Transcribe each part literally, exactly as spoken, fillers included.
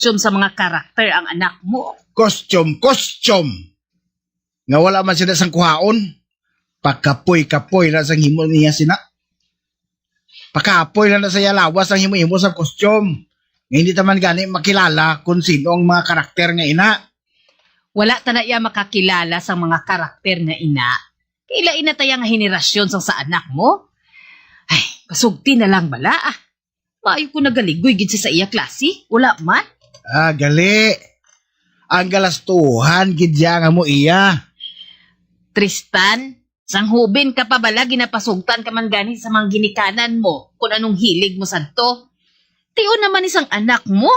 costume sa mga karakter ang anak mo. Costume, costume! Nga wala man sila sang kuhaon. Pakapoy-kapoy na sang himo niya sina. Pakapoy lang na sa iya lawas ang himo-himo sa costume. Nga hindi ta man gani makilala kung sino ang mga karakter nga ina. Wala ta na iya makakilala sa mga karakter nga ina. Kay lain na ta iya nga henerasyon sang sa anak mo. Ay, pasugti na lang bala, ah. Maayo ko nagaligoy gid siya sa iya klase. Wala man. Ah, gali. Ang galastuhan gid ya nga mo iya. Tristan, sang hubin ka pa bala, ginapasugtan ka man gani sa mga ginikanan mo kung anong hilig mo sadto. Tion naman ni sang anak mo.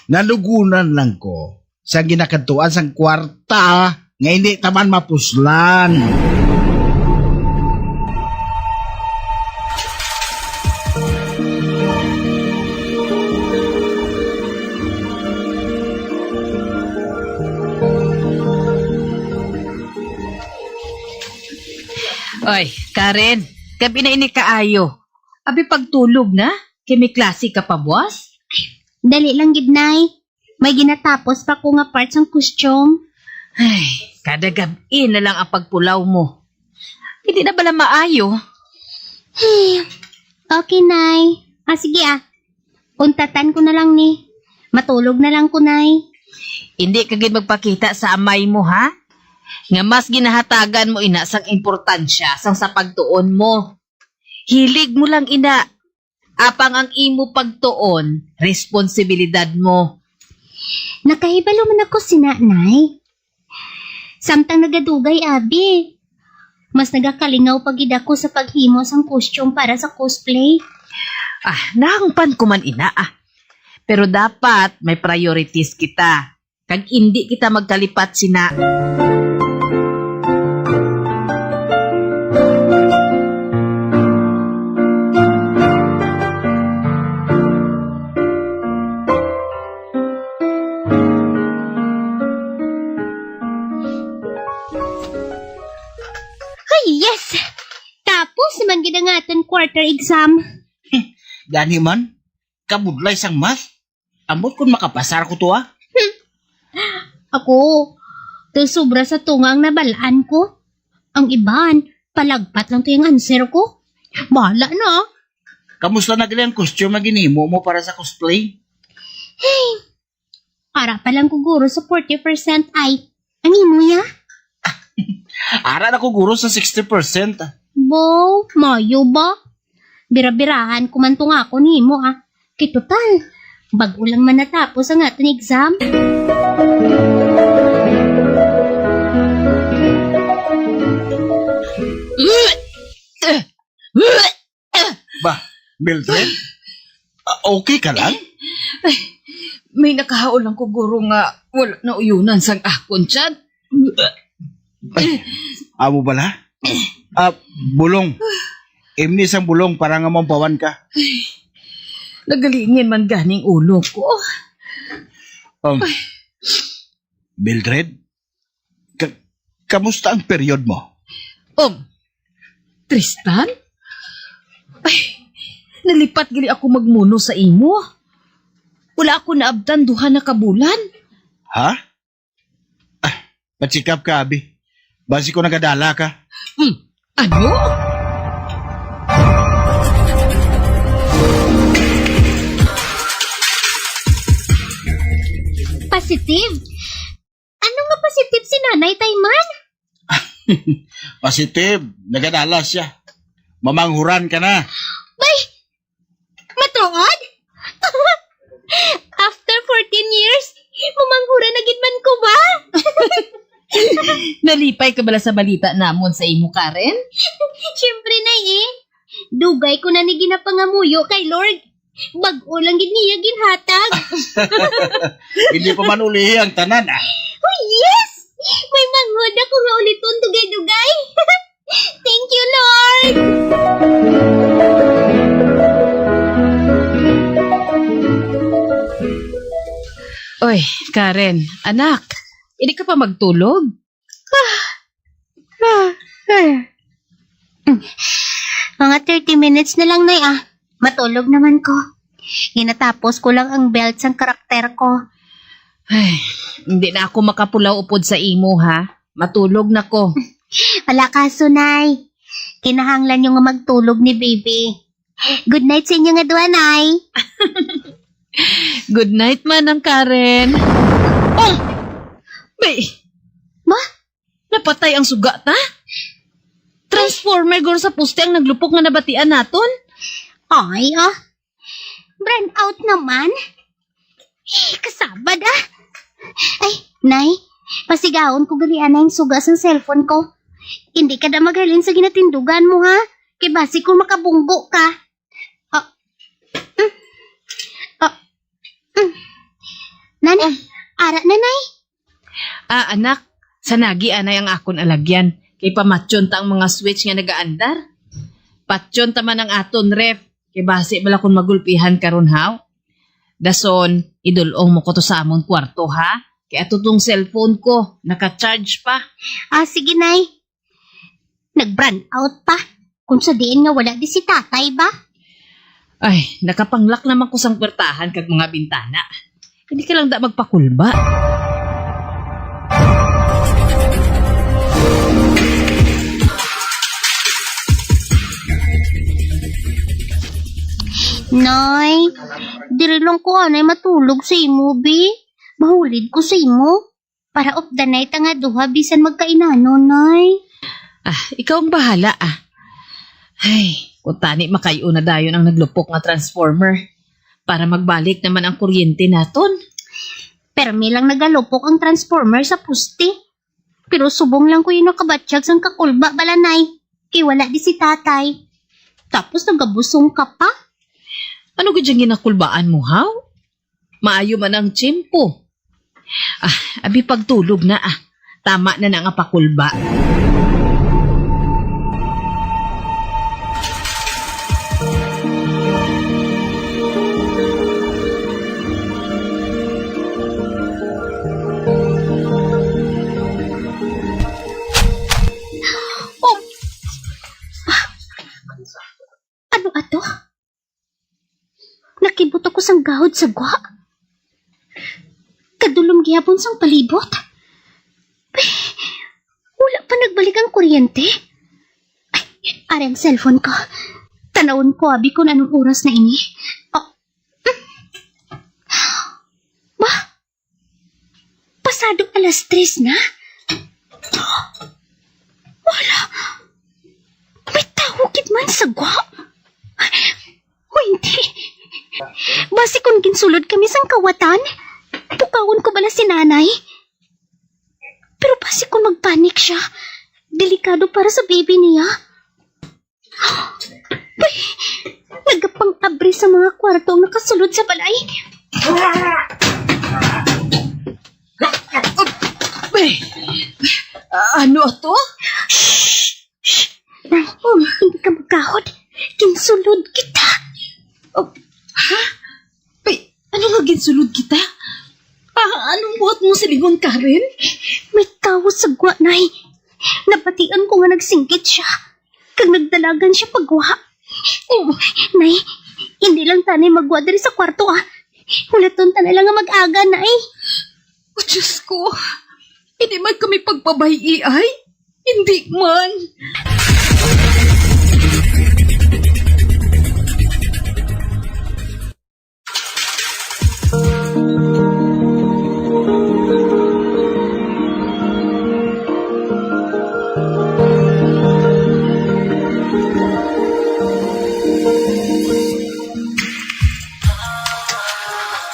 Nalugunan lang ko sa ginakadtuan sang kwarta nga hindi taman mapuslan. Oy, Karen, gabi na ini kaayo. Abi, pagtulog na, kay may klase ka pa buwas. Dali lang gid, Nay. May ginatapos pa ko nga part sang costume. Ay, kada gab-i na lang ang pagpulaw mo. Hindi na bala maayo? Ay, okay, Nay. Ah, sige, ah. Untatan ko na lang ni. Matulog na lang ko, Nay. Hindi ka gid magpakita sa amay mo, ha? Nga mas ginahatagan mo ina sang importansya sang sa pagtuon mo. Hilig mo lang ina, apang ang imo pagtuon, responsibilidad mo. Nakahibalo man ako sina, Nay. Samtang nagadugay, abi, mas nagakalingaw pa gid ako sa paghimo sang costume para sa cosplay. Ah, nahangpan ko man ina, ah. Pero dapat may priorities kita. Kag indi kita magkalipat sina. Ay, yes! Tapos naman gid ang aton quarter exam. Gani man, kabudlay sang math. Ambot kun makapasar ko to, ah. Ako, to sobra sa tunga ang nabalaan ko. Ang iban, palagpat lang to yung answer ko. Bala na, ah. Kamusta na gali ang costume nga ginimo mo para sa cosplay? Hey, ara pa lang ko guro sa forty percent ay. Ang imo ya? Ara na ko guro sa sixty percent. Bo, mayo ba? Birabirahan ko man to nga ako nimo, ah. Kay total, bag-o lang man natapos ang aton exam. Ba, Mildred? Ah, okay ka lang? Ay, may nakahaol lang ko, guro, nga wala na uyunan sang akon tiyan. Ay, amo bala? Ah, bulong. Imni sang bulong para nga mampawan ka. Nagalingin man ganing ulo ko. Um, Mildred, ka- kamusta ang period mo? Um, Tristan? Ay, nalipat gali ako magmuno sa imo. Wala ako naabtan duha na ka bulan. Ha? Ah, pa-check up ka, abi. Basi ko nagadala ka. Hmm. Ano? Positive? Ano nga positive si Nanay Tayman? Positive. Nagadala siya. Mamanghuran ka na. Bay, matuod? After fourteen years, mamanghuran na gid man ko ba? Nalipay ka bala sa balita namon sa imo, Karen? Siyempre, Nay, eh. Dugay ko na ni ginapangamuyo kay Lord. Bag-o lang gid niya ginhatag. Hindi pa man ulihi ang tanan, ah. Oh, yes! May manghod ako nga uliton dugay-dugay. Thank you, Lord! Oy, Karen, anak, hindi ka pa magtulog? Ah, ah, ay. Mga thirty minutes na lang, Nay, ah. Matulog naman ko. Ginatapos ko lang ang belt sang karakter ko. Ay, hindi na ako makapulaw upod sa imo, ha? Matulog na ko. Wala kaso, Nay. Kinahanglan niyo nga magtulog ni baby. Good night sa inyo nga duha, Nay. Good night, Manang Karen. Oh! Bay, Ma? Napatay ang suga ta? Transformer guro sa poste ang naglupok nga nabatian naton. Ay, ah. Brownout naman. Eh, kasabad, ah. Ay, Nay, pasigahon ko gali anay ang suga sang cellphone ko. Hindi ka na maghalin sa ginatindugan mo, ha? Kay basi ko makabunggo ka. Oh. Mm. Oh. Mm. Nan, Oh. Ara na, Nay. Ah, anak, sanagi anay ang akon alagyan. Kay pamatyon ta ang mga switch nga nagaandar. Patyon ta man ang aton ref. Kay basi bala kung magulpihan karon, haw? Dason, idul-ong mo ko to sa amon kwarto, ha? Kay ato tong cellphone ko, naka-charge pa. Ah, sige, Nay. Nag-brownout pa. Kung sa diin nga wala di si tatay ba? Ay, nakapanglak naman ko sang pwertahan kag mga bintana. Hindi ka lang da magpakulba. Nay, diri lang ko anay matulog sa imo, bi. Mahulid ko sa imo. Para updanay ta nga duha bisan magkainanon, Nay. Ah, ikaw ang bahala, ah. Ay, kung tani makayo na dayon ang naglupok nga transformer para magbalik naman ang kuryente naton. Permi lang nagalupok ang transformer sa poste. Pero subong lang ko yung nakabatyag sang kakulba bala, Nay. Kay wala di si tatay. Tapos nagabusong ka pa. Ano gid yung ginakulbaan mo, haw? Maayo man ang tiyempo. Ah, abi pagtulog na, ah. Tama na na nga pakulba. Oh. Ano ato? Nakibot ako sang gahod sa gwa. Kadulom gihapon sang palibot. Wala pa nagbalik ang kuryente. Ay, ari ang cellphone ko. Tanawon ko, abi, kung anong oras na ini. Oh. Ba? Pasado alas tres na? Wala. May tawo gid man sa gwa. O hindi. Basi kung ginsulod kami sang kawatan, pukawon ko bala si nanay. Pero basi kung magpanik siya, delikado para sa baby niya. Bay, nagapang-abri sa mga kwarto ang nakasulod sa balay. Bay, ano ato? Shh! Shh! Nay, hindi ka magkahod. Ginsulod kita. Oh, ha? Bay, ano nga ginsulod kita? Ah, anong buhat mo silingon, Karen? May tawo sa gwa, Nay. Nabatian ko nga nagsinggit siya. Kag nagdalagan siya pagwa. Oh, Nay, hindi lang tanay magwa diri sa kwarto, ah. Hulaton ta na lang nga mag-aga, Nay. Oh, Diyos ko. Hindi man kami pagpabay-i, ay. Hindi man.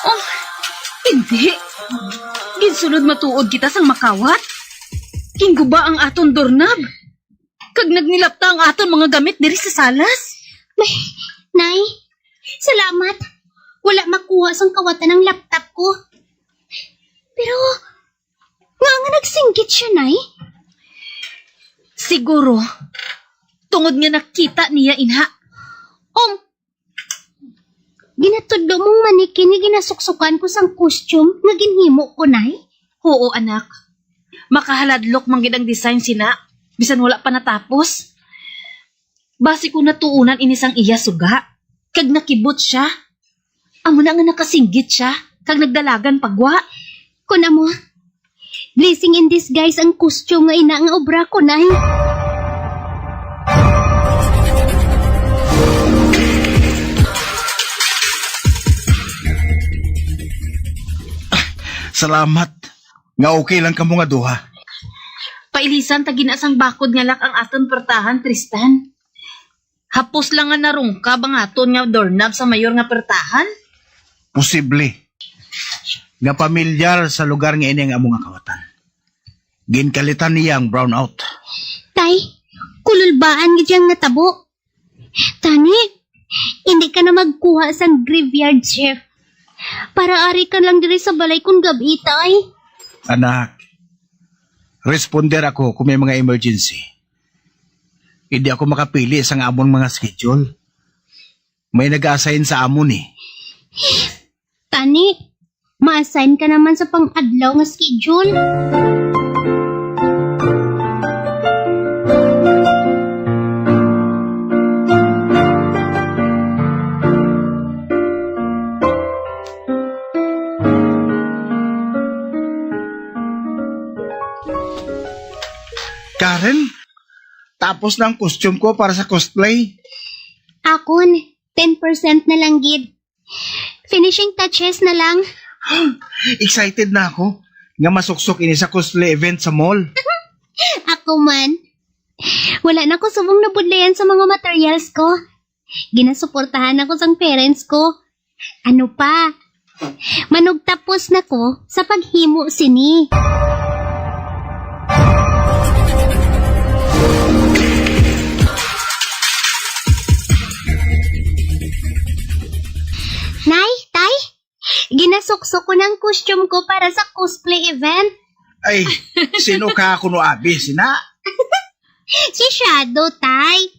Oh, hindi. Ginsulod matuod kita sang makawat. Ginguba ang aton doorknob. Kag nagnilapta ang aton mga gamit diri sa salas. May, Nay, salamat. Wala makuha sang kawatan ang laptop ko. Pero, nga nga nagsinggit siya, Nay? Siguro, tungod nga nakita niya inha. Om, ginatudlo mong manikin nga ginasuksukan ko sang costume nga ginhimo ko, Nay? Oo, anak. Makahaladlok man gid ang design sina, bisan wala pa natapos. Basi ko natuunan ini sang iya suga, kag nakibot siya. Amo na nga nakasinggit siya, kag nagdalagan pa gwa. Kun amo, blessing in disguise ang costume nga ina nga obra ko, Nay. Salamat nga okay lang kamo nga duha. Pailisan ta gina sang bakod nga lock ang aton portahan, Tristan. Hapos lang nga narungkab ang aton nga doorknob sa mayor nga portahan. Posible nga pamilyar sa lugar nga ini ang amo nga kawatan. Ginkalitan niya ang brownout. Tay, kululbaan gid yang natabo. Tani, hindi ka na magkuha sang graveyard shift. Para ari ka lang diri sa balay kun gab-i, Tay. Anak, responder ako kung may mga emergency. Hindi ako makapili sang amon mga schedule. May nag-assign sa amon, eh. Tani, ma-assign ka naman sa pang-adlaw nga schedule. Karen, tapos na ang costume ko para sa cosplay. Akon, ten percent na lang gid. Finishing touches na lang. Excited na ako nga masuksok ini sa cosplay event sa mall. Ako man. Wala na ko subong nabudlayan sa mga materials ko. Ginasuportahan ako sang parents ko. Ano pa? Manugtapos na ko sa paghimo sini. Nay, Tay, ginasuksok ko ng costume ko para sa cosplay event. Ay, sino ka kuno abi, sina? Si Shadow, Tay.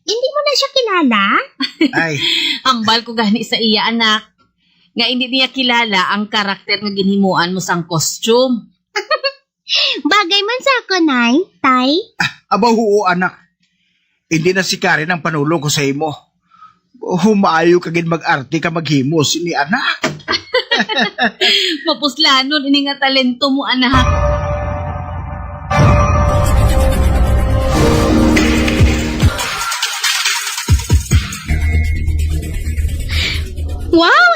Hindi mo na siya kilala? Ay. Hambal ko gani sa iya, anak, nga hindi niya kilala ang karakter nga ginhimuan mo sang costume. Bagay man sa ako, Nay, Tay. Aba, huo, anak. Hindi na si Karen ang panulong ko sa imo. Humaayo ka gid mag-arte ka maghimo sini, anak. Mapuslanon ini nga talento mo, anak. Wow!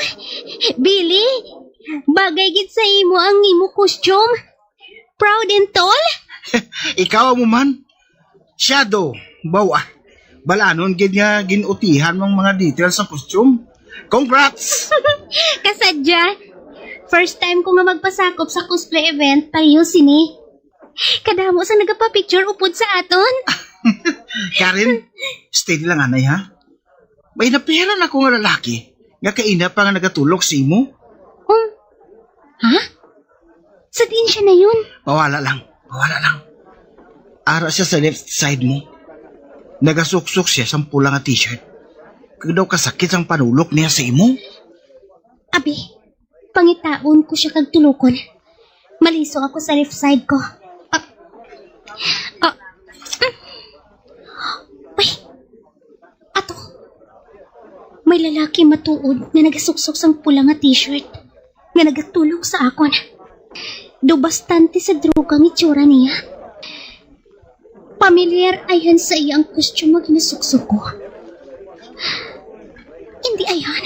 Billy, bagay gid sa imo ang imo costume. Proud and tall? Ikaw mo man. Shadow, bawa. Balanon gid nga gin-utihan mong mga details sa costume. Congrats! Kasadya, first time ko nga magpasakop sa cosplay event, pareho sini. Kadamo sa nagapapicture upod sa aton. Karen, steady lang anay, ha? May napiharan ako nga lalaki nga kaina pa nga nagatulok sa imo. Um, ha? Sa diin siya na yun? Mawala lang. Mawala lang. Ara siya sa left side mo. Nagasuksok siya sang pula nga t-shirt. Kag daw kasakit sang panulok niya sa imo. Abi, pangitaon ko siya kag tulokon. Maliso ako sa left side ko. Ah, ah, mm. Ay, ato. May lalaki matuod nga nagasuksok sang pula nga t-shirt nga nagatulok sa akon. Daw bastante sa droga ang itsura niya. Pamilyar ayhan sa iya ang costume nga ginasuksok ko. Hindi ayhan.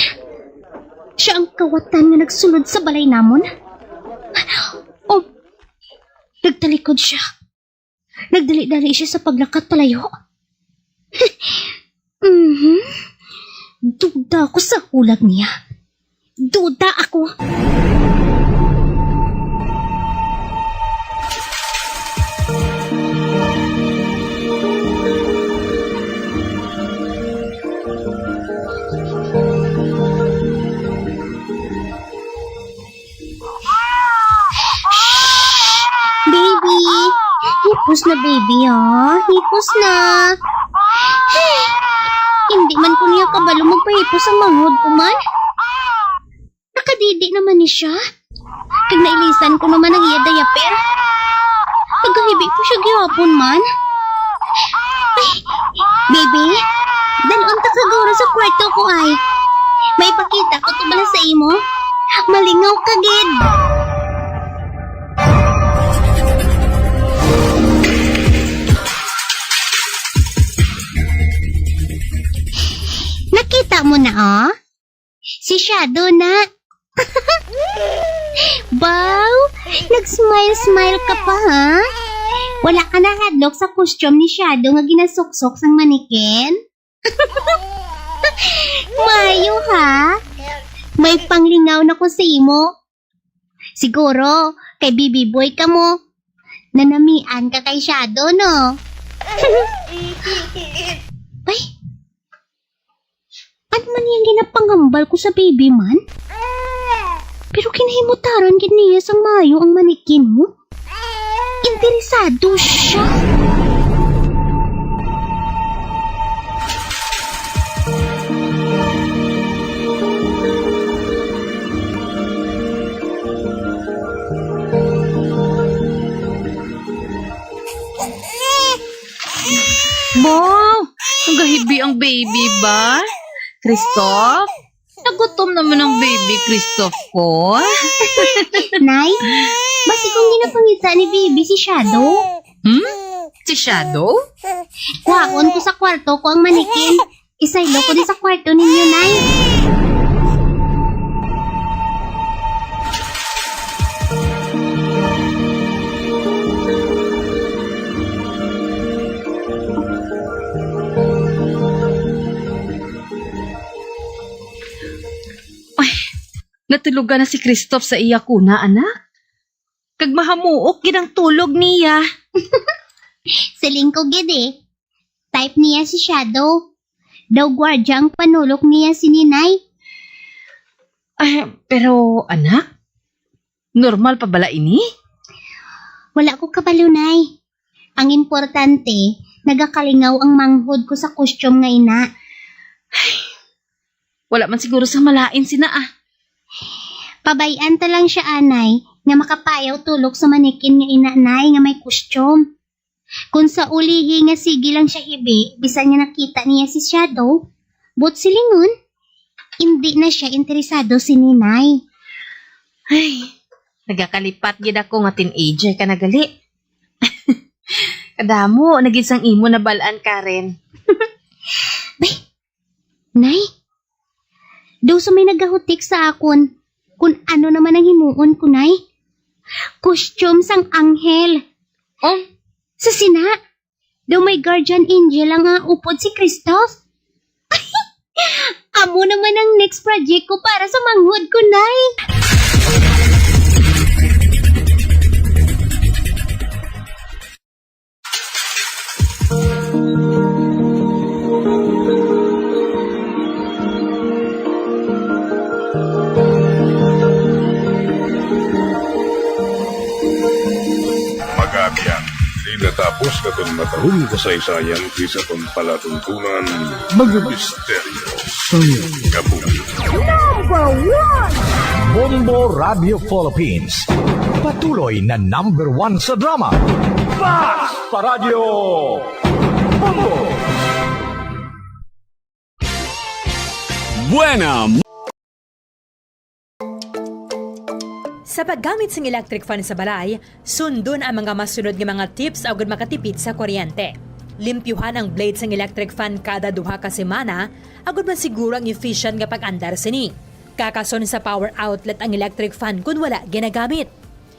Siya ang kawatan nga nagsulod sa balay namon. Oh, nagtalikod siya. Nagdali-dali siya sa paglakat palayo. Mhm. Duda ako sa hulag niya. Duda ako. Baby, hipos na, baby, ah. Hipos na. Hindi man ko niya kabalo magpahipos ang manghod ko man. Nakadidi naman ni siya. Kag nailisan ko naman ang iya diaper. Nagahibi po siya gihapon man. Ay, baby, dalon ta ka guro sa kwarto ko, ay. May pakita ko to bala sa imo? Malingaw ka gid. Nakita mo na, oh? Si Shadow na. Baw, nag-smile-smile ka pa, ha? Wala ka nahadlok sa costume ni Shadow nga ginasuksok sang manikin? Maayo, ha? May panglingaw na ko sa imo. Siguro, kay baby boy ka mo. Nanamian ka kay Shadow, no? Ay, ano man yang ginapangambal ko sa baby man? Pero ginahimutaran gid niya sang maayo ang manikin, oh. Interesado siya. Bo, nagahibi ang baby ba? Christoph? Nagutom naman ang baby, Christoph ko. Nay, basi kung ginapangita ni baby si Shadow? Hmm? Si Shadow? Kuhaon ko sa kwarto ko ang manikin. Isaylo ko di sa kwarto ninyo, Nay. Ay, natulugan na si Christoph sa iya kuna, anak. Kag mahamuok gid ang tulog niya. Siling ko gid eh. Type niya si Shadow. Daw gwardya ang panulok niya si Ninay. Ay, pero anak, normal pa bala ini? Wala ko kabalo, Nay. Ang importante, nagakalingaw ang manghod ko sa costume nga ina. Wala man siguro sa malain sina, ah. Pabay-an ta lang siya, anay, nga makapayaw tulok sa manikin nga ina, nay, nga may costume. Kung sa ulihi nga sige lang siya hibi, bisan nga nakita niya si Shadow, but silingon, indi na siya interesado si Ninay. Ay, nagakalipat gid ako nga teenager ka na gali. Kadamo na gid sang imo nabal-an, Karen. Bay, Nay, daw sa may nagahutik sa akon, kun ano naman ang himuon ko, Nay? Costume sang anghel. Oh? Sa sina, daw may guardian angel ang, ah, upod si Christoph. Amo naman ang next project ko para sa manghod ko, Nay. Magabian, di natapos naton matarong kasaysayan kis aton palatuntunan, mga misteryo sang kabuhi. Number one! Bombo Radio Philippines. Patuloy na number one sa drama. Basta Radyo Bombo! Buena! Sa paggamit sing electric fan sa balay, sundon ang mga masunod nga mga tips agud makatipid sa kuryente. Limpyuhan ang blade sang electric fan kada duha ka semana, agud masiguro ang efficient nga pag-andar sini. Kakason sa power outlet ang electric fan kon wala ginagamit.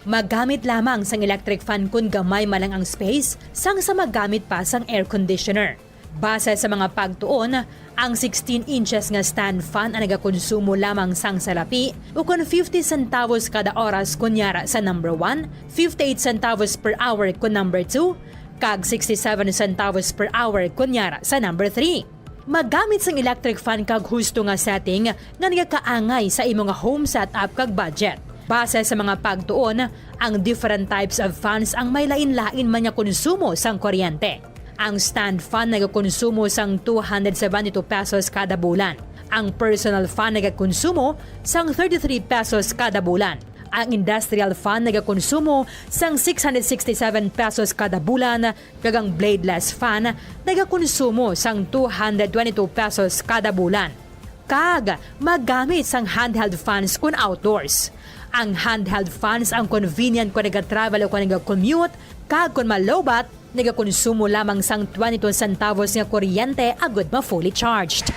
Maggamit lamang sang electric fan kon gamay man lang ang space, sang sa maggamit pa sang air conditioner. Base sa mga pagtuon, ang sixteen inches nga stand fan ang nagakonsumo lamang sang salapi, ukon fifty centavos kada oras kon yara sa number one, fifty-eight centavos per hour kon number two, kag sixty-seven centavos per hour kon yara sa number three. Maggamit sang electric fan kag husto nga setting nga nagakaangay sa imo nga home setup kag budget. Base sa mga pagtuon, ang different types of fans ang may lain-lain man nga konsumo sang kuryente. Ang stand fan nagakonsumo sang two hundred seventy-two pesos kada bulan. Ang personal fan nagakonsumo sang thirty-three pesos kada bulan. Ang industrial fan nagakonsumo sang six hundred sixty-seven pesos kada bulan, kag ang bladeless fan nagakonsumo sang two hundred twenty-two pesos kada bulan. Kag magamit sang handheld fans kon outdoors. Ang handheld fans ang convenient kon nagatravel o kon nagakommute, kag kon malowbat, nagakonsumo lamang sang twenty-two centavos nga kuryente agud ma-fully charged.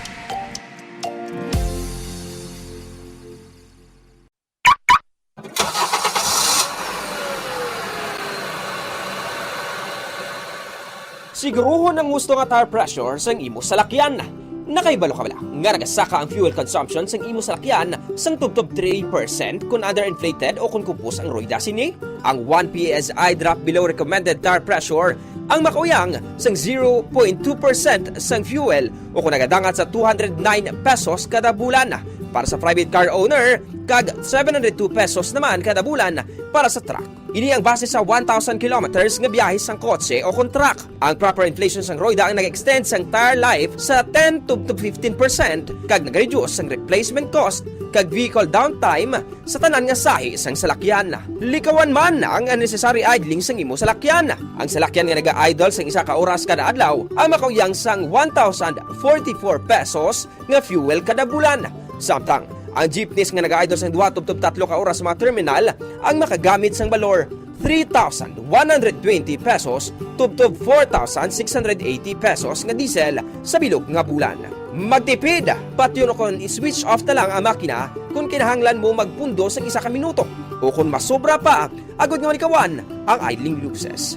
Siguruhon ang husto nga tire pressure sang imo salakyan. Nakahibalo ka bala nga nagasaka ang fuel consumption sang imo salakyan sang tubtob three percent kon underinflated o kon kupos ang royda sini? Ang one P S I drop below recommended tire pressure ang makauyang sang zero point two percent sang fuel o kon nagadangat sa two hundred nine pesos kada bulan para sa private car owner kag seven hundred two pesos naman kada bulan para sa truck. Ini ang base sa one thousand kilometers nga biyahe sang kotse o kon truck. Ang proper inflation sang royda ang nag-extend sang tire life sa ten to fifteen percent kag nag-reduce sang replacement cost kag vehicle downtime sa tanan nga sahi sang salakyan. Likawan man ang unnecessary idling sang imo salakyan. Ang salakyan nga naga-idle sang isa ka oras kada adlaw ang makauyang sang one thousand forty-four pesos nga fuel kada bulan. Samtang ang jeepneys nga naga-idle sang duha tubtob tatlo ka oras sa mga terminal ang makagamit sang balor three thousand one hundred twenty pesos tubtob four thousand six hundred eighty pesos nga diesel sa bilog nga bulan. Magtipid, patyon o kon i-switch off na lang ang makina kon kinahanglan mo magpundo sang isa ka minuto o kon masobra pa, agod nga malikawan ang idling luces.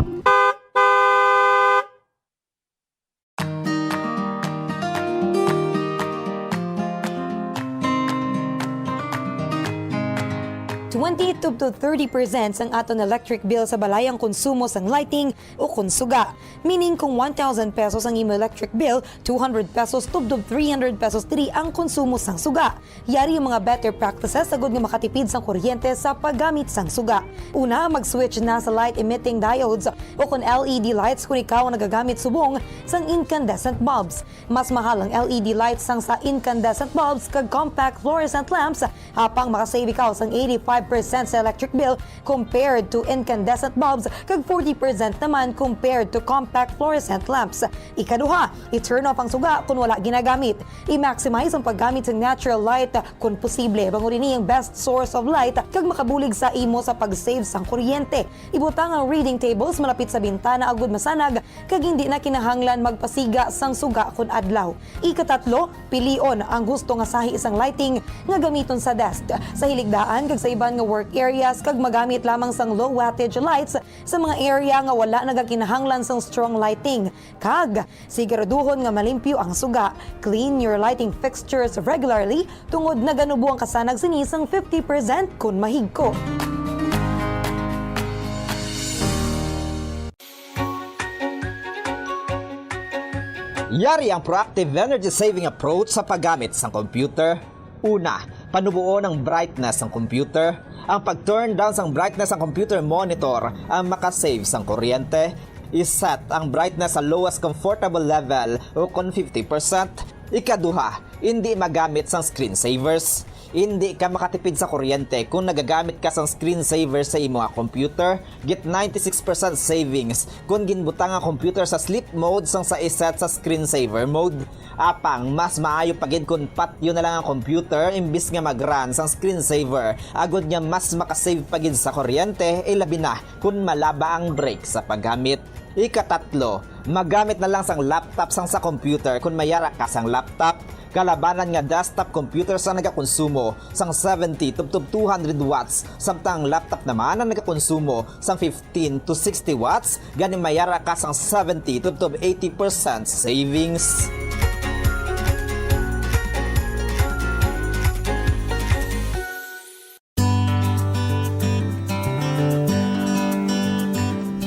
Twenty to thirty percent sang aton electric bill sa balay ang konsumo sang lighting o kon suga. Meaning, kung one thousand pesos ang imo electric bill, two hundred pesos tubtob three hundred pesos diri ang konsumo sang suga. Yari ang mga better practices agud nga makatipid sang kuryente sa paggamit sang suga. Una, mag-switch na sa light emitting diodes o kon L E D lights kon ikaw ang nagagamit subong sang incandescent bulbs. Mas mahal ang L E D lights sang sa incandescent bulbs kag compact fluorescent lamps, apang makasave ikaw sang eighty-five percent sa electric bill compared to incandescent bulbs kag forty percent naman compared to compact fluorescent lamps. Ikaduha, i-turn off ang suga kon wala ginagamit. I-maximize ang paggamit sang natural light kon posible, bangod ini ang best source of light kag makabulig sa imo sa pag-save sang kuryente. Ibutang ang reading tables malapit sa bintana agud masanag kag hindi na kinahanglan magpasiga sang suga kon adlaw. Ikatatlo, pilion ang husto nga sahi sang lighting nga gamiton sa desk, sa hiligdaan kag sa iban nga work areas, kag magamit lamang sang low wattage lights sa mga area nga wala nagakinahanglan sang strong lighting. Kag siguraduhon nga malimpyo ang suga. Clean your lighting fixtures regularly tungod naganubo ang kasanag sini sang fifty percent kon mahigko. Yari ang proactive energy saving approach sa paggamit sang computer. Una, panuboon ang brightness sang computer. Ang pag-turn down sang brightness sang computer monitor ang makasave sang kuryente. I-set ang brightness sa lowest comfortable level o kon fifty percent. Ikaduha, indi magamit sang screensavers. Indi ka makatipid sa kuryente kon nagagamit ka sang screensaver sa imo nga computer. Get ninety-six percent savings kon ginbutang ang computer sa sleep mode sang sa i-set sa screensaver mode. Apang mas maayo pa gid kon patyon na lang ang computer imbis nga mag-run sang screensaver, agod nga mas makasave pa gid sa kuryente, ilabi na kon malaba ang break sa paggamit. Ikatatlo, magamit na lang sang laptop sang sa computer kon may ara ka sang laptop. Kalabanan nga desktop computer sang nagakonsumo sang seventy tubtob two hundred watts, samtang ang laptop naman ang nagakonsumo sang fifteen to sixty watts, gani may ara ka sang seventy tubtob eighty percent savings.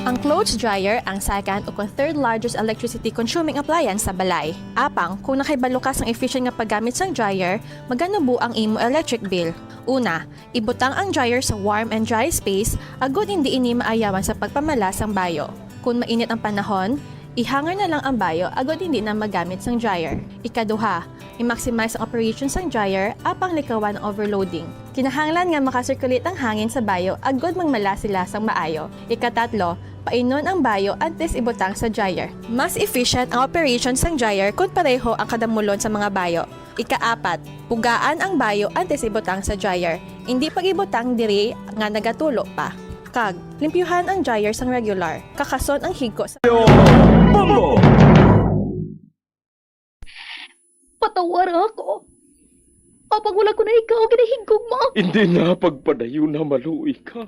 Ang clothes dryer ang second o kon third largest electricity consuming appliance sa balay. Apang, kung nakahibalo ka sang efficient nga paggamit sang dryer, maganubo ang imo electric bill. Una, ibutang ang dryer sa warm and dry space agud hindi ini maayawan sa pagpamala sang bayo. Kon mainit ang panahon, i-hanger na lang ang bayo agud hindi na magamit sang dryer. Ikaduha, i-maximize ang operation sang dryer apang likawan ang overloading. Kinahanglan nga maka-circulate ang hangin sa bayo agud magmala sila sang maayo. Ikatatlo, Painon ang bayo antes ibutang sa dryer. Mas efficient ang operation sang dryer kon pareho ang kadamulon sa mga bayo. Ikaapat, pugaan ang bayo antes ibutang sa dryer. Indi pag-ibutang diri nga nagatulo pa. Kag, limpyuhan ang dryer sang regular. Kakason ang higko sa Bongo! Patawara ako. Apang wala ko na ikaw ginahigugma. Hindi na pagpadayon na maluoy ka.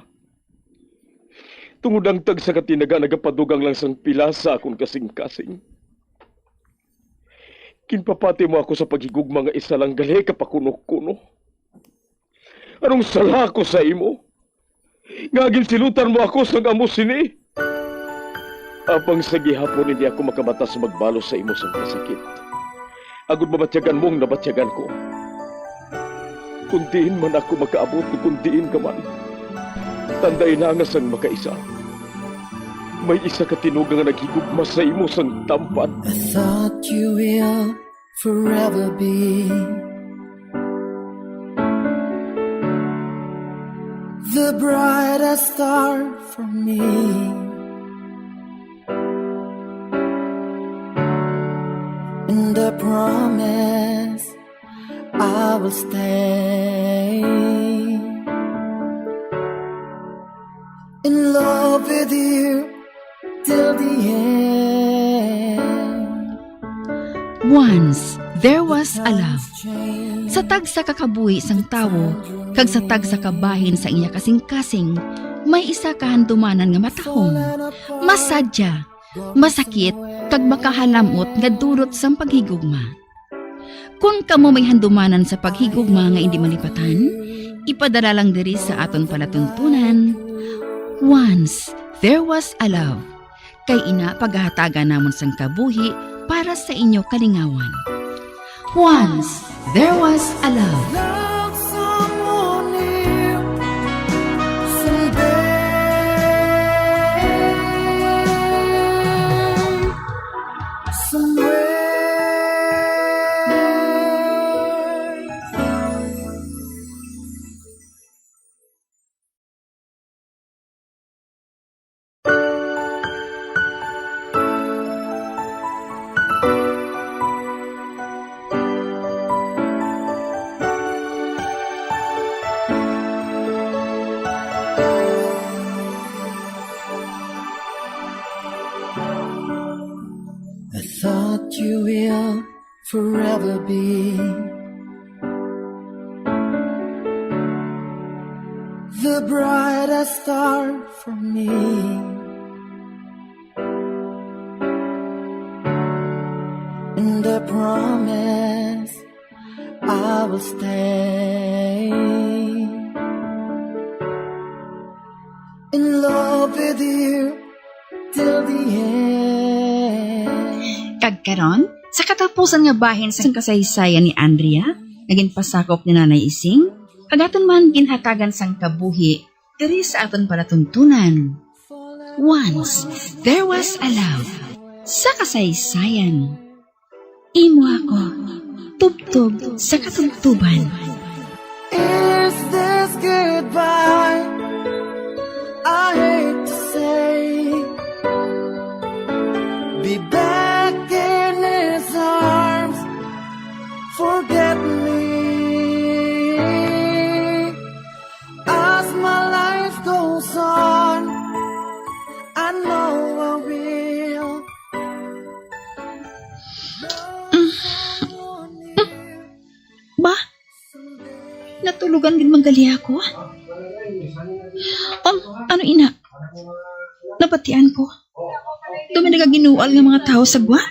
Tungod ang tagsa ka tinaga nagapadugang lang sang pila sa akon kasing-kasing. Ginpapati mo ako sa paghigugma nga isa lang gali ka pakuno-kuno. Anong sala ko sa imo? Nga ginsilutan mo ako sang amo sini? Apang sa gihapon hindi ako makabata sa magbalos sa imo sang kasakit, agod mabatyagan mo ang nabatyagan ko. Kung diin man ako makaabot, kung diin ka man, tanday na nga sang makaisa, may isa ka tinuga nga naghigugma sa imo sang tampad. I thought you will forever be the brightest star for me. And I promise I will stay in love with you till the end. Once, there was a love. Sa tagsa ka kabuhi sang tawo kag sa tagsa ka bahin sa iya kasing-kasing, may isa ka handumanan nga matahom, masadya, masakit, kag makahalamot nga dulot sang paghigugma. Kon kamo may handumanan sa paghigugma nga indi malipatan, ipadala lang diri sa aton palatuntunan. Once, there was a love. Kay ina pagahatagan namon sang kabuhi para sa inyo kalingawan. Once there was a love. I thought you will forever be the brightest star for me. And I promise I will stay in love with you till the end. Kag karon, sa katapusan nga bahin sang kasaysayan ni Andrea, nga ginpasakop ni Nanay Ising, kag aton man ginhatagan sang kabuhi diri sa aton palatuntunan. Once, there was a love. Sa kasaysayan, imo ako, tubtob sa katubtoban. Is this goodbye? I hate to say, be back in his arms. Forget me as my life goes on. I know I will. Ba? Natulugan gid man gali ako? Um, ano ina? Nabatian ko. Kami nagaginual nga mga tawo sa gwa.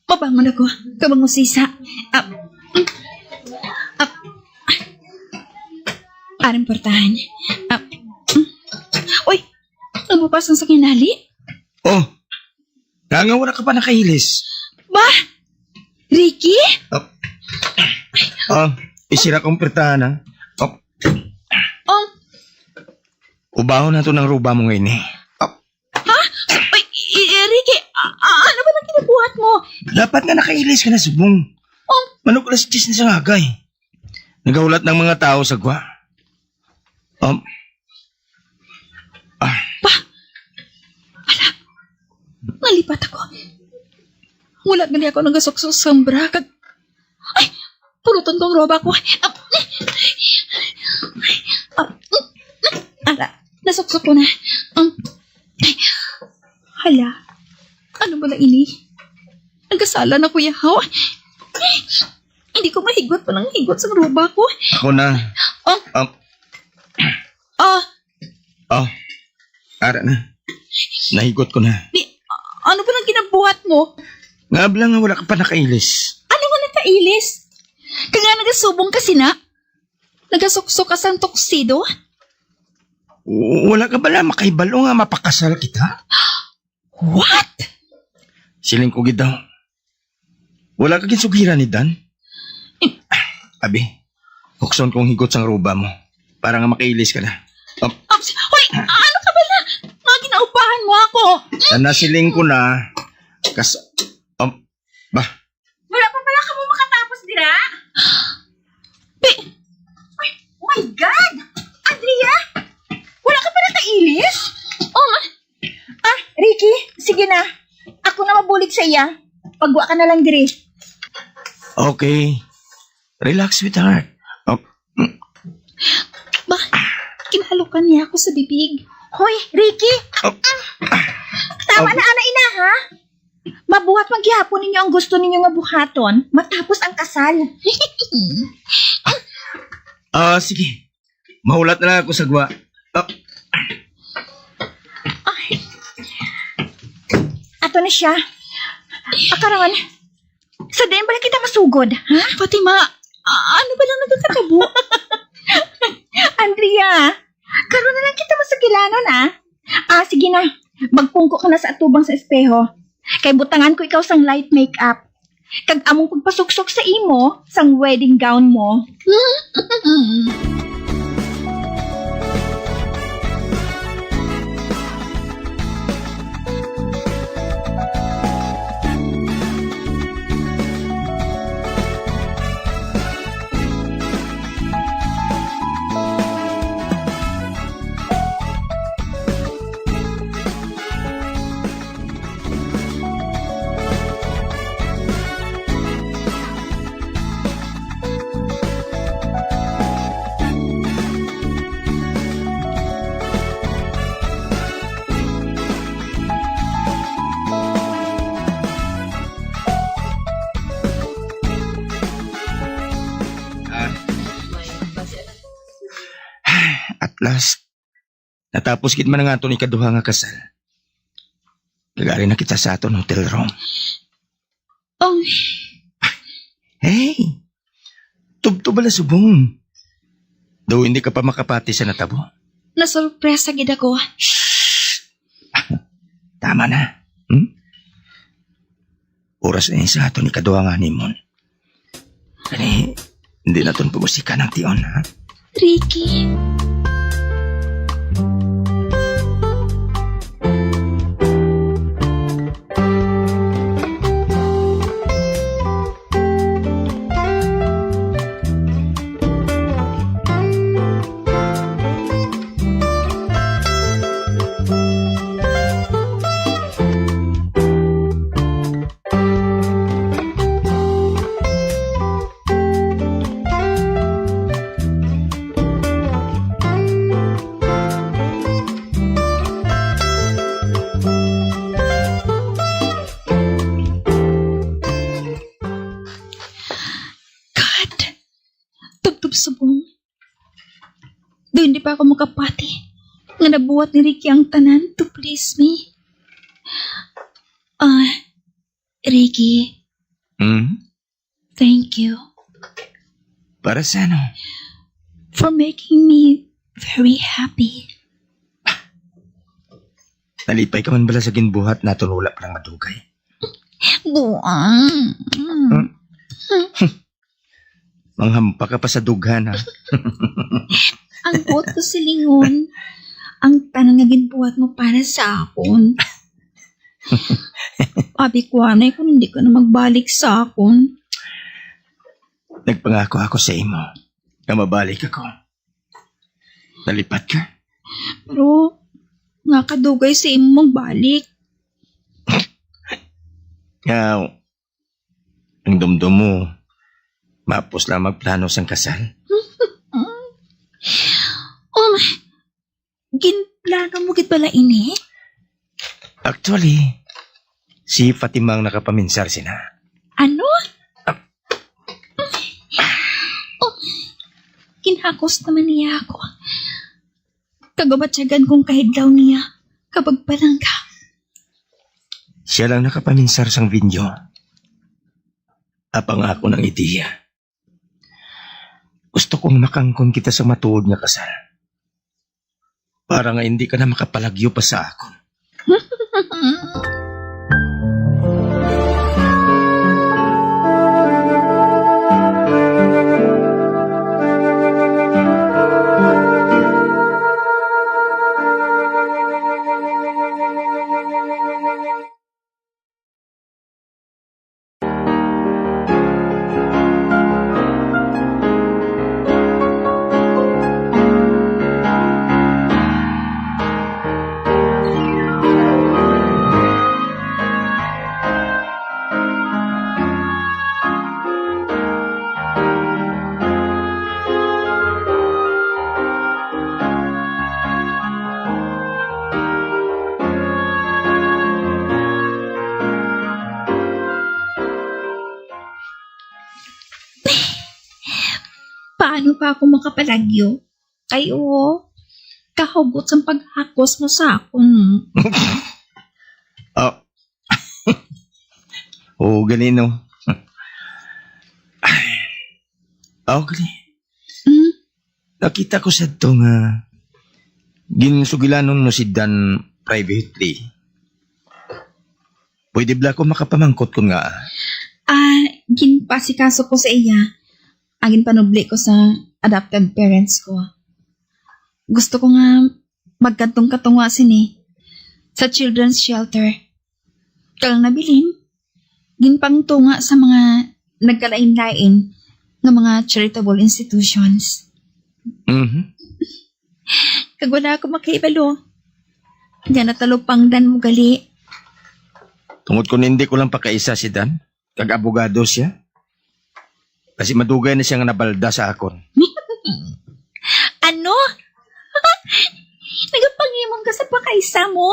Mabangon ako. Kabang usisa. Ah, mm, ah, aring portahan. Ah, mm. Uy! Nabupas ang sakinali. Oh, nga nga wala ka pa nakailis. Ba? Ricky? Ah, isira kong portahan, ha? Oh, Oh, ubahon na to ng ruba mo ngayon, eh. Ha? Ay, i- i- Ricky, a- a- ano ba nang kinabuhat mo? Dapat nga nakailis ka na subong. Oh. Manok alas diyes na sa ngagay. Nagahulat ng mga tao sa gwa. Um, ah. Wala gali ako nagasuksok sa bra kag, ay, puluton ko ang roba ko. Ah, ah, ara, nasuksok ko na. Um, hala, ano bala ini? Nagkasala na ko, yahaw. Hindi ko mahigot pa lang higot sa roba ko. Ako na. Oh. Um, Oh, oh, ara na. Nahigot ko na. Di, ano ba nang ginabuhat mo? Nga abla nga wala ka pa nakailis. Ano nga nakailis? Kaya nagasubong ka sina? Nagasuksok ka sang tuxedo? W- Wala ka bala makahibalo nga mapakasal kita? What? Siling ko gid daw. Wala ka ginsugiran ni Dan? Abi, hukson kong higot sang roba mo para nga makailis ka na. Um, Ups, hoy, ano ka bala? Nga ginaupahan mo ako? Sana siling ko na. Kas... Um, ba? Wala pa pala kamo makatapos dira? Pi- Ay, oh my God! Andrea! Wala ka pa nakailis? Oh, ma- Ah, Ricky, sige na. Ako na mabulig sa iya. Pagwa ka na lang diri. Okay. Relax, sweetheart. Oh, mm. Ba, kinahalokan niya ako sa bibig. Hoy, Ricky! Oh. Tama Oh. na, ana, ina, ha? Mabuhat man gihapon ninyo ang gusto ninyo nga buhaton matapos ang kasal. Ah, sige. Mahulat na lang ako sa gwa. Ah, Ay. Ato na siya. Akaron, sa diin bala kita masugod, ha? Fatima, a- ano ba lang nagkakatabo? Andrea, karon na lang kita masugilanon, ah. Ah, sige na. Magpungko ka na sa atubang sa espeho. Kay butangan ko ikaw sang light makeup. Kag among pagpasuksok sa imo sang wedding gown mo. Ah. At last, natapos gid man ang aton ikaduha nga kasal. Kag ari na kita sa aton hotel room. Ang Hey! Tubtob bala subong. Daw hindi ka pa makapati sa natabo. Nasurpresa gid ako. Shh! Tama na. Hmm? Oras na sa aton ikaduha nga honeymoon. Kani, hindi naton pagusikan ang tion, ha? Ricky. God, tubtob subong. Daw hindi pa ako makapati nga nabuhat ni Ricky ang tanan to please me. Ah, Ricky, Hmm? Thank you. Para sa ano? For making me very happy. Nalipay ka man bala sa ginbuhat naton wala pa lang madugay? Buang. Hmm? Manghampa ka pa sa dughan, ha? Ang buot ko silingon, ang tanan nga ginbuhat mo para sa akon. Abi ko, anay, kung hindi ka na magbalik sa akon. Nagpangako ako sa imo nga mabalik ako. Nalipat ka? Pero, nga kadugay sa imo magbalik. Nga, Ang dumdum mo, mapos lang magplano sang kasal. Um, ginplano mo gid bala ini? Actually, si Fatima ang nakapaminsar sina. Ano? Ah. Oh, ginhakos naman niya ako. Kagabatyagan kong kahidlaw niya, kapagpalangga. Siya lang nakapaminsar sang venue. Apang ako ng ideya. Gusto kong makangkon kita sa matuod nga kasal. Para nga hindi ka na makapalagyo pa sa akon. Paano pa ako makapalagyo? Kay oo, kahugot sang paghakos mo sa akon. Ah. Oo, gani, no? Ay. Oo, gani. Hmm? Nakita ko sa to nga ginsugilanon mo si Dan privately. Pwede bala ko makapamangkot kon nga? Ah, ginpasikaso ko sa iya. Ang ginpanubli ko sa adopted parents ko. Gusto ko nga magkadtong katunga sini sa children's shelter. Kag ang nabilin, ginpangtunga sa mga nagkalain-lain nga mga charitable institutions. Mhm. Kag wala ako makahibalo nga natalupangdan mo gali. Tungod kon hindi ko lang pakaisa si Dan, kag abogado siya, kasi madugay na siya nga nabalda sa akon. Ano? Nagapangimong ka sa pakaisa mo?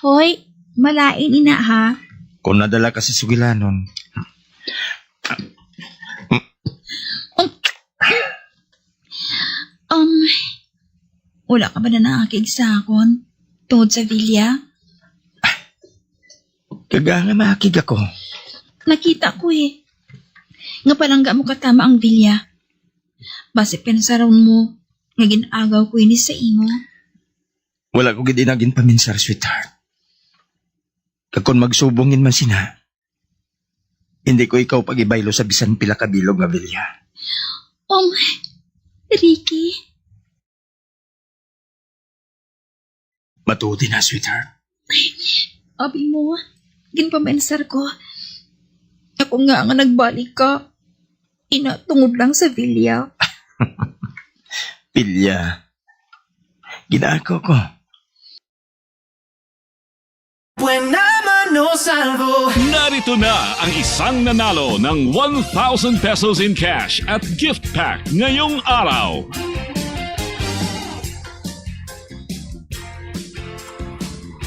Hoy, malain ina, ha? Kung nadala ka sa sugilanon. Um, um, wala ka ba na nakakig sa akon tungod sa Vilya? Kaga nga makig ako. Nakita ko, eh. Nga palangga mo katama ang Vilya. Basi pensaron mo nga gin-agaw ko ini sa imo. Wala ko gid ina ginpaminsar, sweetheart. Kag kon magsubong gid man sina, hindi ko ikaw pag-ibaylo sa bisan pila ka bilog nga Vilya. Um, Ricky. Matuod na, sweetheart. Abi mo, ginpamensar ko. Ako nga nga nagbalik ka. Ina, tungod lang sa Vilya. Vilya. Ginaako ko. Buena mano salvo. Narito na ang isang nanalo ng one thousand pesos in cash at gift pack ngayong araw.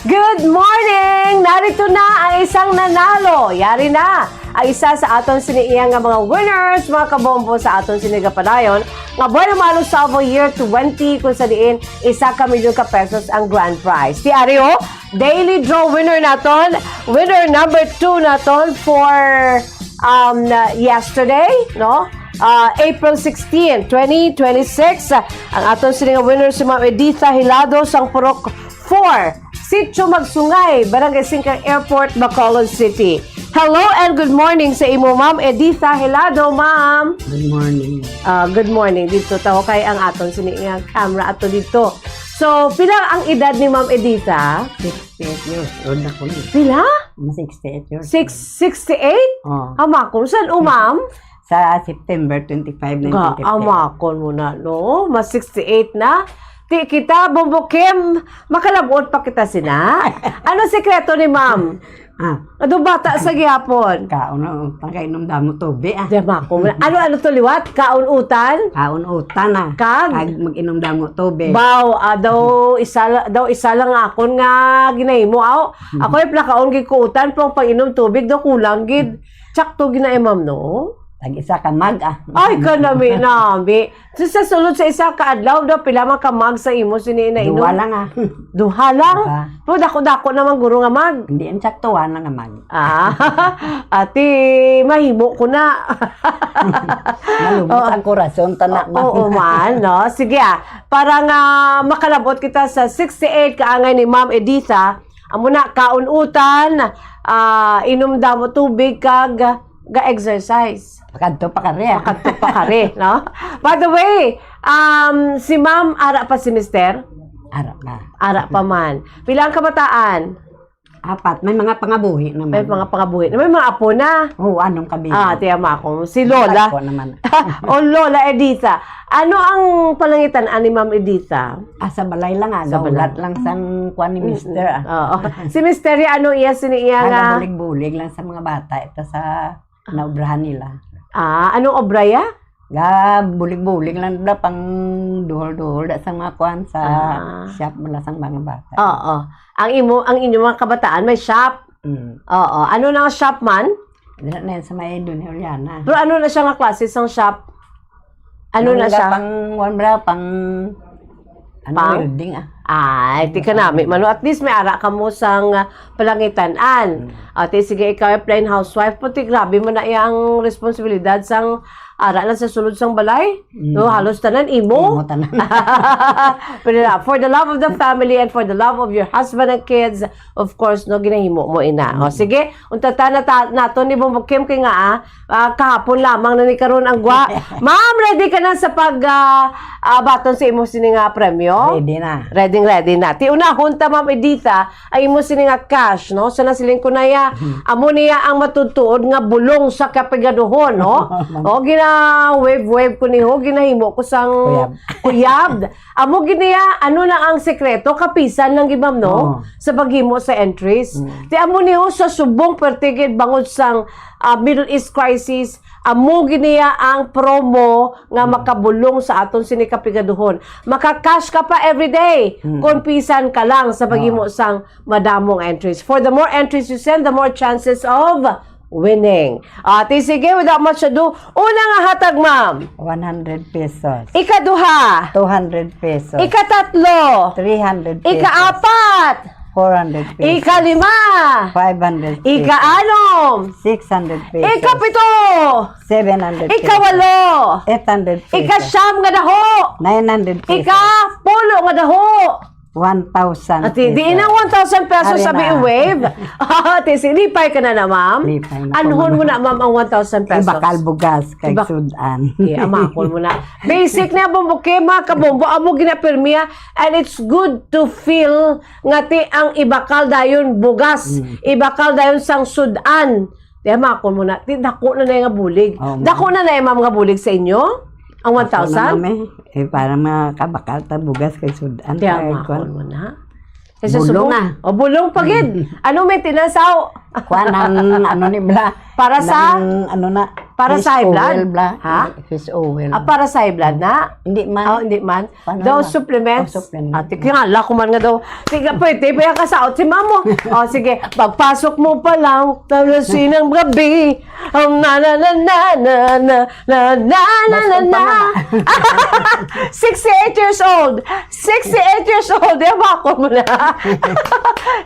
Good morning! Narito na ang isang nanalo. Yari na ang isa sa aton sini iya nga mga winners, mga kabombo, sa aton sini gapadayon nga Buena Mano Salvo Year twenty, kung sa diin isa ka milyon ka pesos ang grand prize. Ti ari, oh, daily draw winner naton, winner number two naton for, um, uh, yesterday, no? Uh, April sixteen, twenty twenty-six. Ang aton sini nga winner si Ma'am Editha Hilado sang Purok four, Sitio Magsungay, Barangay Singkang Airport, Bacolod City. Hello and good morning sa imo, Ma'am Editha Hilado, ma'am. Good morning. Ah, good morning. Dito tawo kay ang aton sini nga camera ato dito. So, pila ang edad ni Ma'am Editha? Sixty-eight years old ako ni. Pila? Mga sixty-eight years Six, old. Sixty-eight? Oh. Amakon, san o, ma'am? Sa September twenty-five, Ga, nineteen fifty-eight. Amakon mo na, no? Mas sixty-eight na. Ti kita, Bombo Kim, makalabot pa kita sina. Ano sikreto ni ma'am? Ah. Ado bata sa gihapon. Kaon na, oh, tagainom damo tubig, ah. Diyan ako. Ano, ano to liwat? Kaon utan? Kaon utan, ah. Kag? Kag mag-inom damo tubig. Baw, ah, daw isa la-, daw isa lang akon nga ginahimo, aw. Ako ay plakaon gid ko utan, pero pag inom tubig daw kulang gid. Tsakto gid na, eh, ma'am, no? Tag isa ka mag, ah. Ay, kanami-nami. So, sa sulod sa isa ka adlaw daw, pila man ka mag sa imo sini nainom? Duha lang, ah. Duha lang? Duha. Pero dako-dako naman, guro, nga mag. Hindi, ang saktuhan lang nga mag. Ah, ati, mahimo ko na. Malumot Oo. ang korason, tana, Oo, man. oo, man, no? Sige, ah. Para nga makalabot kita sa sixty-eight kaangay ni Ma'am Editha, amo na, kaon utan, ah, inom damo tubig, kag ga-exercise. Pakadto pa kari, ah. Pakadto pa kari, no? By the way, um, si Ma'am, ara pa si Mister? Ara pa. Ara pa man. Pila ang kabataan? Apat. May mga pangabuhi naman. May mga pangabuhi. May mga apo na. Oo, anong kabilang? Ah, tiyan mo ako. Si Lola. Apat ko naman. O, Lola Editha. Ano ang palangitan ni Ma'am Editha? Ah, sa balay lang, ah. Sa balay. Gaulat lang sang kuwan ni Mm, Mister, mm. ah. Oo. Si Mister, ya, ano iya, sini iya Ah, nga? gabulig-bulig lang sa mga bata. Ito sa naobrahan nila. Ah, anong obra ya? Gabulig-bulig lang bla, pang duhol-duhol da sa mga kuwan sa Ah. shop mula sang mga bata. Oo. Ang imo, ang inyo mga kabataan may shop? Mm. Oo. Ano na ang shop man? Dira na yan sa may Doña Juliana. Pero ano na siya nga klase sang shop? Ano na Ang siya? pang, kuwan bla, pang, ano, Pang? welding, ah. Ay, ti kanami, mano. At least may ara ka mo sang, ah, palangitan-an. Mm. Ati, sige, ikaw ay plain housewife, pati grabe man na iyang responsibilidad sang ara lang sa sulod sang balay. Mm. No, halos tanan imo. Imo tanan. Pero na, for the love of the family and for the love of your husband and kids, of course, no, ginahimo mo ina. O, Mm. sige, unta ta na ta-, nato ni Bombo Kim kay nga, ah, ah, kahapon lamang na ni karon ang gwa. Ma'am, ready ka na sa pag, ah, ah, baton sa imo sini nga premyo? Ready na. Ready, ready na. Ti unahon ta, Ma'am Editha, ang imo sini nga cash, no? Sa nasiling ko na ya, Mhm. amo niya ang matutuod nga bulong sa kapigaduhon, no? O, gina-wave-wave ko ni ho, ginahimo ko sang Kuyab. kuyab. Amo gid niya, ano na ang sekreto? Kapisan lang gid, ma'am, no? Oo. Sa paghimo sa entries. Mm. Ti amo ni ho sa subong pertigid bangod sang, ah, Middle East crisis, amo gid niya ang promo nga Mm. makabulong sa aton sini kapigaduhon. Maka-cash ka pa everyday Mm. kung pisan ka lang sa paghimo Oo. sang madamong entries. For the more entries you send, the more chances of winning. Ati, sige, without much ado, una nga hatag, ma'am. One hundred pesos. Ikaduha. Two hundred pesos. Ikatatlo. Three hundred pesos. Ikaapat. Four hundred pesos. Ikalima. Five hundred pesos. Ikaanom. Six hundred pesos. Ikapito. Seven hundred pesos. Ikawalo. Eight hundred pesos. Ikasyam nga daho. Nine hundred pesos. Ikapulo nga daho. One thousand Ati, di pesos. Inang one thousand pesos Ari sabi na. i-wave. Ati, si, lipay ka na na, ma'am. Lipay na Anhon po, mo na, ma'am. ma'am, ang one thousand pesos. Ibakal bugas kay Ibak- sudan. Eh, amakon mo na. Basic na, Bombo Kim, mga kabombo, amo ginapirmiya, and it's good to feel nga ti ang ibakal dayon bugas, Mm. ibakal dayon sang sudan. Ti amakon mo na, ti dako na na nga bulig. Oh, Dako ma'am. na na, ma'am, nga bulig sa inyo? Ang Dako na, one thousand? ma'am, eh. Eh, para makabakal ta bugas kay sudan. Ti Kay amakon kuwan. mo na. Kay sa Bulong, subong, ah. O, bulong pa gid. Mm. Ano maintenance, aw? Kuwan ang, ano ni bla? Para sa? Ng, ano na, Para sa fish high blood? oil bla. Ha? Fish oil. Ah, para sa high blood na? Hindi man. Oh, hindi man. Paano Those na? supplements? Oh, supplements. Ah, ti-, kaya nga, lako man nga daw. Sige, pwede, pwede ka sa si mamo. Oh, sige, pagpasok mo pa lang, tapos sinang gabi. Um, na, na, na, na, na, na, na, na, na, Mas na, na. kumpara na. Sixty-eight years old. Sixty-eight years old. Yan ba ako mo na?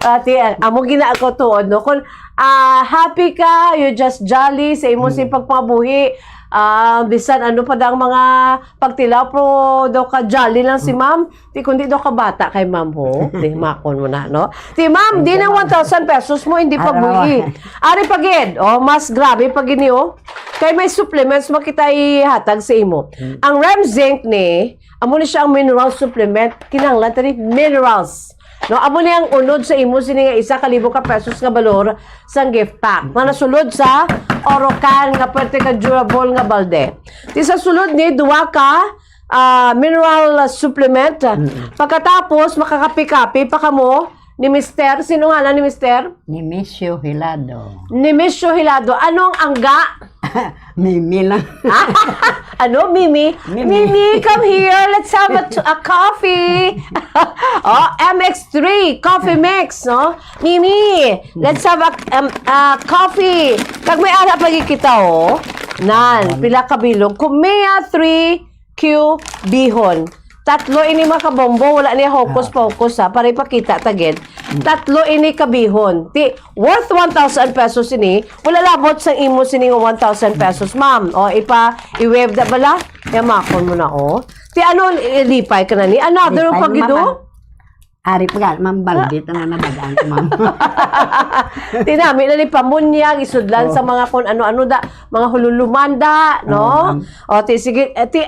Ati, amo ginako tuod, no? Kung, ah, happy ka, you just jolly sa imo Mm. si pagpangabuhi. Ah, bisan ano pa dang mga pagtilaw, pero daw ka jolly lang si Mm. ma'am. Ti kundi daw ka bata kay ma'am ho. Ti makon mo na, no? Ti ma'am, di na one thousand pesos mo, hindi pa Ano? buhi. Ari pa gid, oh, mas grabe pa gid ni, oh. Kay may supplements makita ihatag sa imo. Hmm. Ang Rem Zinc ni, amo ni siya ang mineral supplement, kinahanglan tani minerals. No, amo ni ang unod sa imo sini nga isa ka libo ka pesos nga balor sang gift pack. Nga nasulod sa Orocan nga pwerte ka durable nga balde. Ti sa sulod ni, duwa ka ah, mineral supplement. Mm-mm. Pagkatapos, makakape-kape pa kamo ni Mister. Sino nga na ni Mister? Nemesio Hilado. Nemesio Hilado. Anong angga? Mimi lang. Ano, Mimi? Mimi. Mimi, come here. Let's have a, a coffee. Oh, M X three, coffee mix, no? Mimi, let's have a, um, a coffee. Kag may ara pa kita, oh. Nan, pila ka bilog. Kumea three Q bihon. Tatlo ini, mga kabombo, wala ni hokus pokus, ha, para ipakita ta gid. Tatlo ini ka bihon. Ti, worth one thousand pesos ini, wala labot sang imo sini nga one thousand pesos, ma'am. O, ipa, i-wave da bala. Yamakon mo na, oh. Ti, ano, ilipay ka na ni? Another Lipay pa gid, mama. Oh. Ari pa ka, ma'am, baldi ta na nadagaan ko, ma'am. Ti nami na ni pamunyag, isudlan Oh. sa mga kun ano-ano da, mga hululumanda, no? Oo, ma'am. O, ti, sige, eh, ti,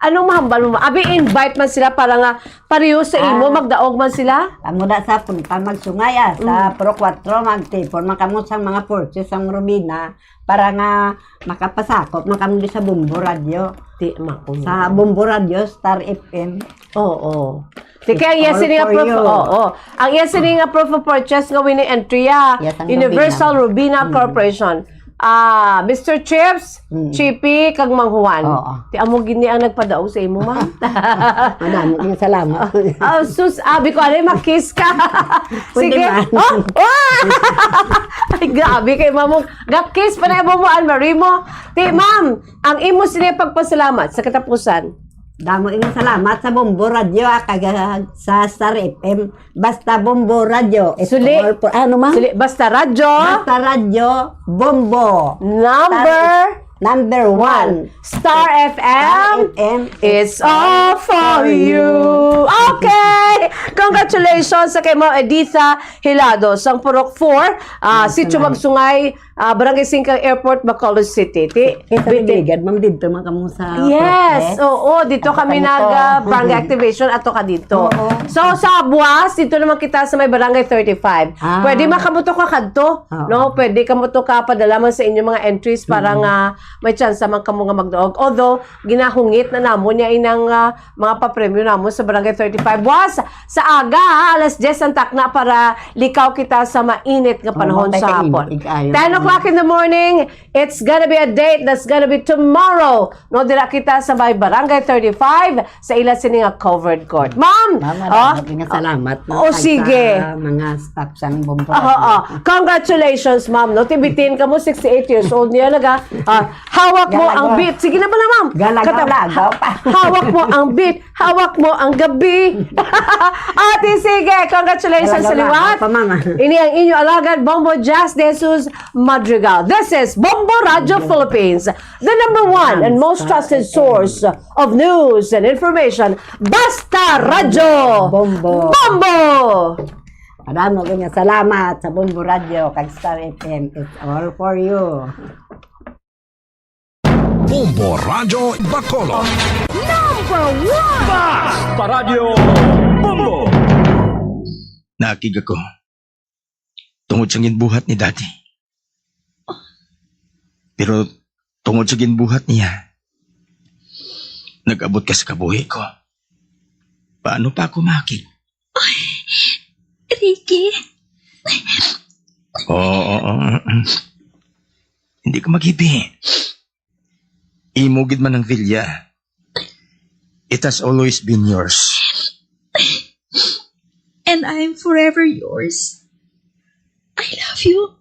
anong mahambal mo? Abi, invite man sila para nga pareho sa imo, Ah. magdaog man sila? Amo na sa punta magsungay, ah, sa Mm. Pro Cuatro, magtipon man kamo sang mga purchase sang Robina para nga makapasakop man kamo di sa Bombo Radio. Ti, ma-, Sa Bombo Radio, Star F M. Oo. Ti, kay ang iya sini nga prof-, oo. Ang iya sini nga proof of purchase nga winning entry, ah, Yes, ang Universal Robina. Robina Mm. Corporation. Ah, Mister Chips, Mm. Chippy, kag Mang Juan. Oo. Ti amo gid ni ang nagpadaog sa imo, ma'am. Madamo kayong salamat. Ah, sus, abi ko, alay, makiss ka. Pwede Sige. man. Oh, oh! Ay, grabe kay mamo. Ga-kiss pa na imo mo, Anne Marie mo. Ti, ma'am, ang imo sini pagpasalamat sa katapusan. Damo nga salamat sa Bombo Radio, ah, kag, ah, sa Star F M. Basta Bombo Radio, it's Suli. all for, ano, ma'am? Suli, basta radyo. Basta radyo, Bombo. Number Star, number one. one. Star F M, Star F M, it's all for you. Okay! Congratulations sa kay Ma'am Editha Hilado, sang Purok four, ah, Yes, Sitio ma'am. Magsungay, ah, Barangay Singkang Airport, Bacolod City. Ti, Kita bit-, ligad, ma'am, dito man kamo sa Yes, protest. oo, dito Ato kami kami nag, to. ah, barangay activation, ato ka dito. Oo. So, sa buwas, dito naman kita sa may Barangay thirty-five. Ah. Pwede man kamo to ka kadto, Oo. no? Pwede kamo to ka padala man sa inyong mga entries para Mm. nga may chance man kamo nga magdaog. Although, ginahungit na namon niya inang, ah, mga papremyo namon sa Barangay thirty-five. Buwas, sa aga, ha, alas diyes ang takna para likaw kita sa mainit nga Oh, panahon matay sa ka hapon. init, ayo. Ten o'clock in the morning, it's gonna be a date that's gonna be tomorrow. No, dira kita sa may Barangay thirty-five, sa ila sini nga covered court. Ma'am, Ma'am, oh, marami nga salamat, no, oh, kag sige. sa mga staff sang Bombo Oo, Radio. oo. Congratulations, ma'am, no? Tibitin ka mo, sixty-eight years old niya, naga, ah, hawak mo ang Galaw-, beat. Sige na pala, ma'am. galaw-, Kata-, galaw pa. hawak mo ang beat. Hawak mo ang gabi. Ate, sige, congratulations sa Talaga ba? liwat. Pa, mama. Ini ang inyo alagad, Bombo Jazz de Jesus Madrigal. This is Bombo Radio Philippines, the number one and most trusted source of news and information. Basta Radyo Bombo. Bombo! Madamo kay nga salamat sa Bombo Radio kag Star F M. It's all for you. Bombo Radyo Bacolod. Number one! Basta Radyo Bombo! Nakig ako. Tungod sa ginbuhat ni Daddy. Pero tungod sa ginbuhat niya, nag-abot ka sa kabuhi ko. Paano pa ako makig? Ay, Ricky. Oo, oo, oo. Hindi ka maghibi. Imo gid man ang Villa. It has always been yours. And I'm forever yours. I love you,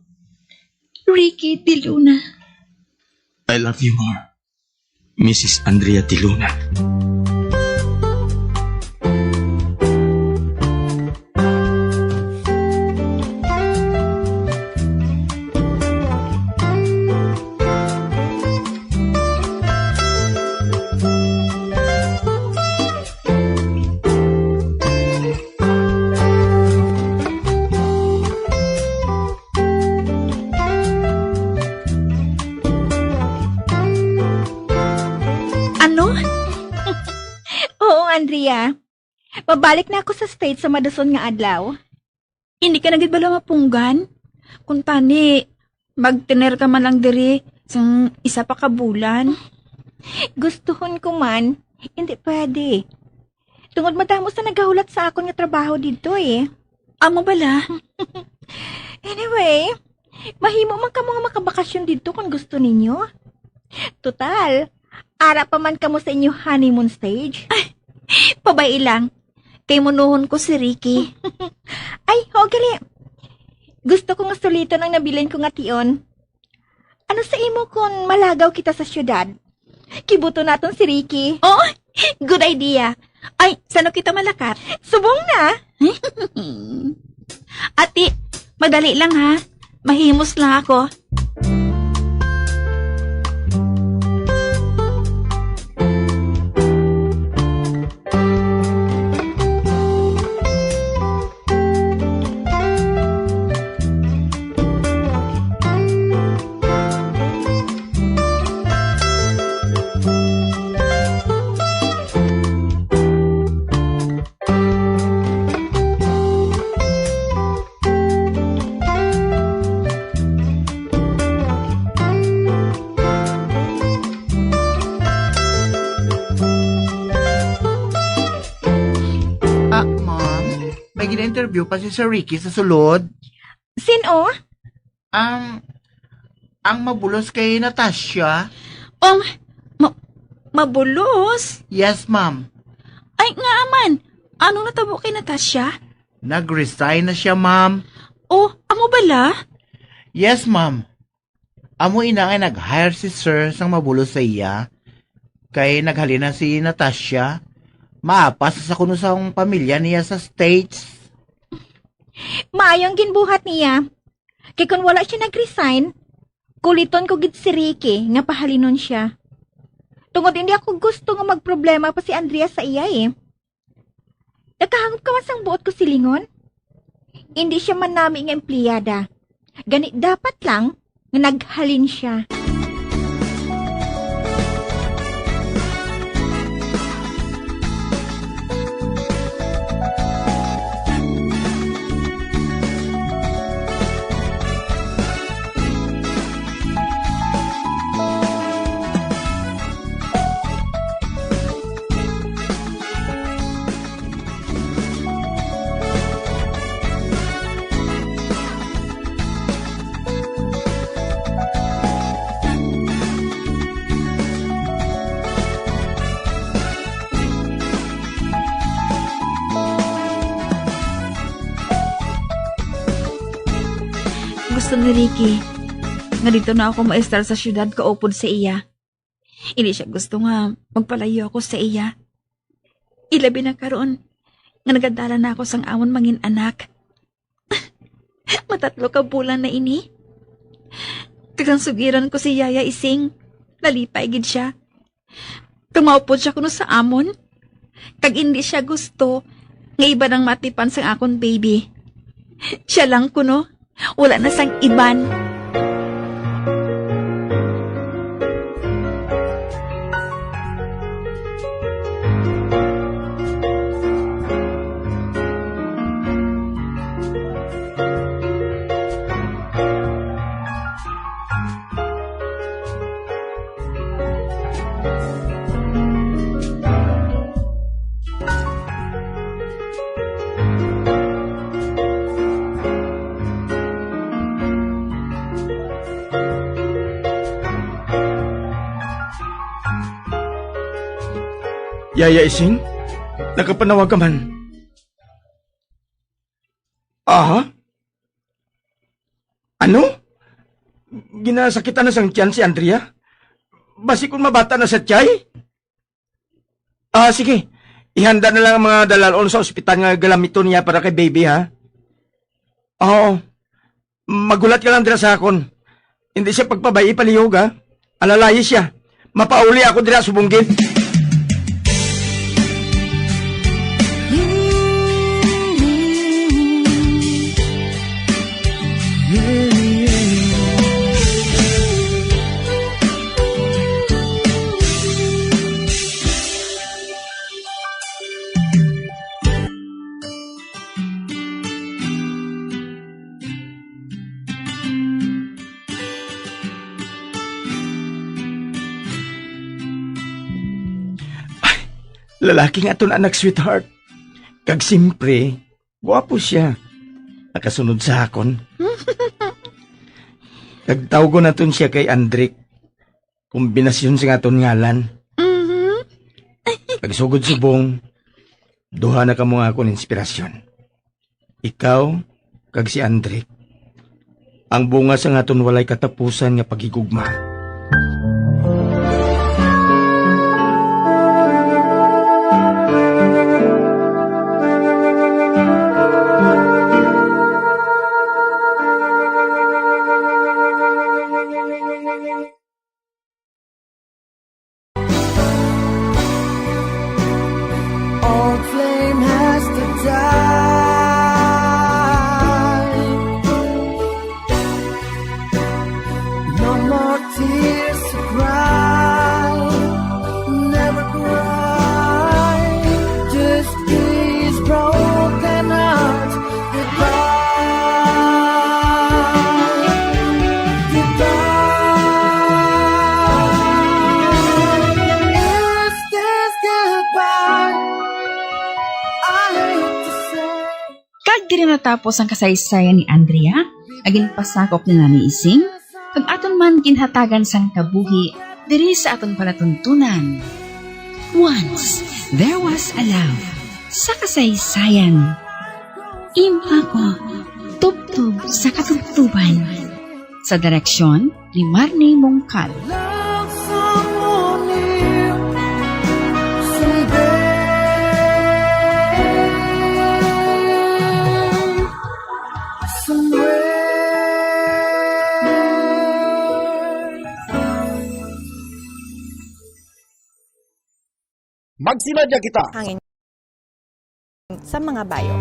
Ricky de Luna. I love you more, Missus Andrea de Luna. Ano? Oo, Andrea. Mabalik na ako sa States sa madason nga adlaw. Hindi ka na gid bala mapunggan? Kung tani, magtener ka man lang diri sang isa pa ka bulan. Gustuhon ko man, Hindi pwede. Tungod madamo sa nagahulat sa akon nga trabaho didto, eh. Amo bala? Anyway, mahimo man kamo nga makabakasyon didto kon gusto ninyo. Total, ara pa man kamo sa inyo honeymoon stage. Ay, pabay lang. Kay munuhon ko si Ricky. Ay, ho, gali. Gusto ko nga suliton ang nabilin ko nga tion. Ano sa imo kon malagaw kita sa siyudad? Kibuto naton si Ricky. Oh, good idea. Ay, sano kita malakat? Subong na. Ati, madali lang ha. Mahimos lang ako. Ah, ma'am, may gina-interview pa si Sir Ricky sa sulod. Sin-o? Ang, ang mabulos kay Natasha. Ang ma-, mabulos? Yes, ma'am. Ay, nga man. Anong natabo kay Natasha? Nag-resign na siya, ma'am. Oh, amo bala? Yes, ma'am. Amo ina nga nag-hire si Sir sang mabulos sa iya. Kay naghalin na si Natasha. Maapas sa kuno sa akong pamilya niya sa States. Maayong ginbuhat niya. Kay kon wala siya nag-resign, kuliton ko gid si Ricky nga pahalinon siya. Tungod hindi ako gusto nga magproblema pa si Andrea sa iya, eh. Nakahangop ka man sang buot ko silingon? Hindi siya manami nga empleyada. Gani dapat lang nga naghalin siya. Gusto ni Ricky nga dito na ako maestar sa siyudad kaupod sa iya. Hindi siya gusto nga magpalayo ako sa iya. Ilabi na karon nga nagadala na ako sang amon mangin anak. Matatlo ka bulan na ini. Kag ang sugiran ko si Yaya Ising, nalipay gid siya. Kag maupod siya kuno sa amon. Kag indi siya gusto nga iban ang matipan sang akon baby. Siya lang kuno, wala na sang iban. Yaya Ising, nakapanawag ka man. Aha? Ano? Ginasakitan na sang tiyan si Andrea? Basi kung mabata na sa tiyay? Ah, sige. Ihanda na lang ang mga dalal-on sa ospital nga galamiton niya para kay baby, ha? Oo. Maghulat ka lang dira sa akon. Hindi siya pagpabay-i palihog, ha? Alalayi siya. Mapauli ako dira subong gid. Lalaki nga aton anak, sweetheart. Kag simpre, gwapo siya. Nakasunod sa akon. Kag tawgon naton siya kay Andric. Kombinasyon sa aton ngalan. Mhm. Kag sugod subong, duha na kamo nga akon inspirasyon. Ikaw kag si Andric, ang bunga sang aton walay katapusan nga paghigugma. Old flame has to die. No more tears to cry. Never cry. Just these broken hearts. Goodbye. Goodbye. Is this goodbye? I hate to say. Kag diri natapos ang kasaysayan ni Andrea, nga ginpasakop ni Nanay Ising, kag aton man ginhatagan sang kabuhi diri sa aton palatuntunan. Once, there was a love. Sa kasaysayan. Imo ako, tubtob sa katubtoban. Sa direksyon ni Marnie Mongkal. Love someone new someday, somewhere. Magsinadya kita. Hangin sa mga bayo.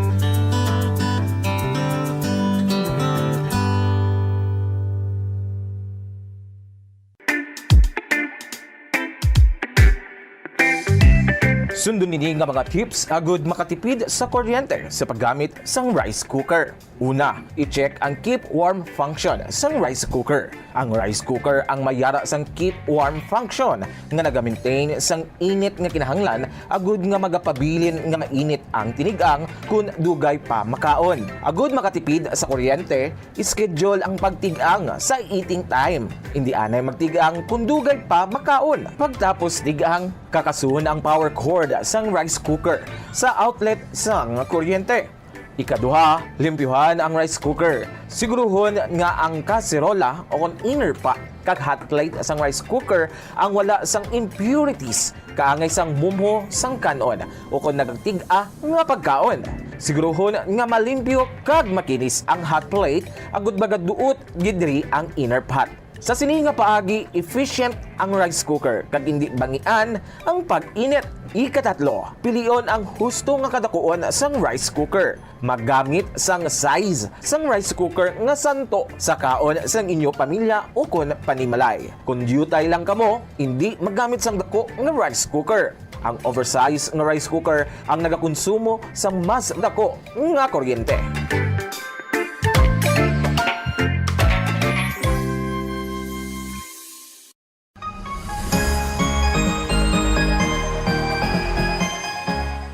Sundon ini nga mga tips agud makatipid sa kuryente sa paggamit sang rice cooker. Una, i-check ang keep warm function sang rice cooker. Ang rice cooker ang may yara sang keep warm function nga naga-maintain sang init nga kinahanglan agud nga magapabilin nga mainit ang tinig-ang kon dugay pa makaon. Agud makatipid sa kuryente, schedule ang pagtig-ang sa eating time. Indi anay magtig-ang kon dugay pa makaon. Pagtapos tig-ang, kakason ang power cord sang rice cooker sa outlet sang kuryente. Ikaduha, limpyuhan ang rice cooker. Siguruhon nga ang kaserola o kon inner pot kag hot plate sang rice cooker ang wala sang impurities kaangay sang mumho sang kan-on o kon nagtig-a nga pagkaon. Siguruhon nga malimpyo kag makinis ang hot plate agud magaduot gid diri ang inner pot. Sa sini nga paagi, efficient ang rice cooker kag indi bangian ang pag-init. Ikatatlo, pilion ang husto nga kadakuon sang rice cooker. Maggamit sang size sang rice cooker nga santo sa kaon sang inyo pamilya ukon panimalay. Kon diutay lang kamo, indi maggamit sang dako nga rice cooker. Ang oversize nga rice cooker ang nagakonsumo sang mas dako nga kuryente.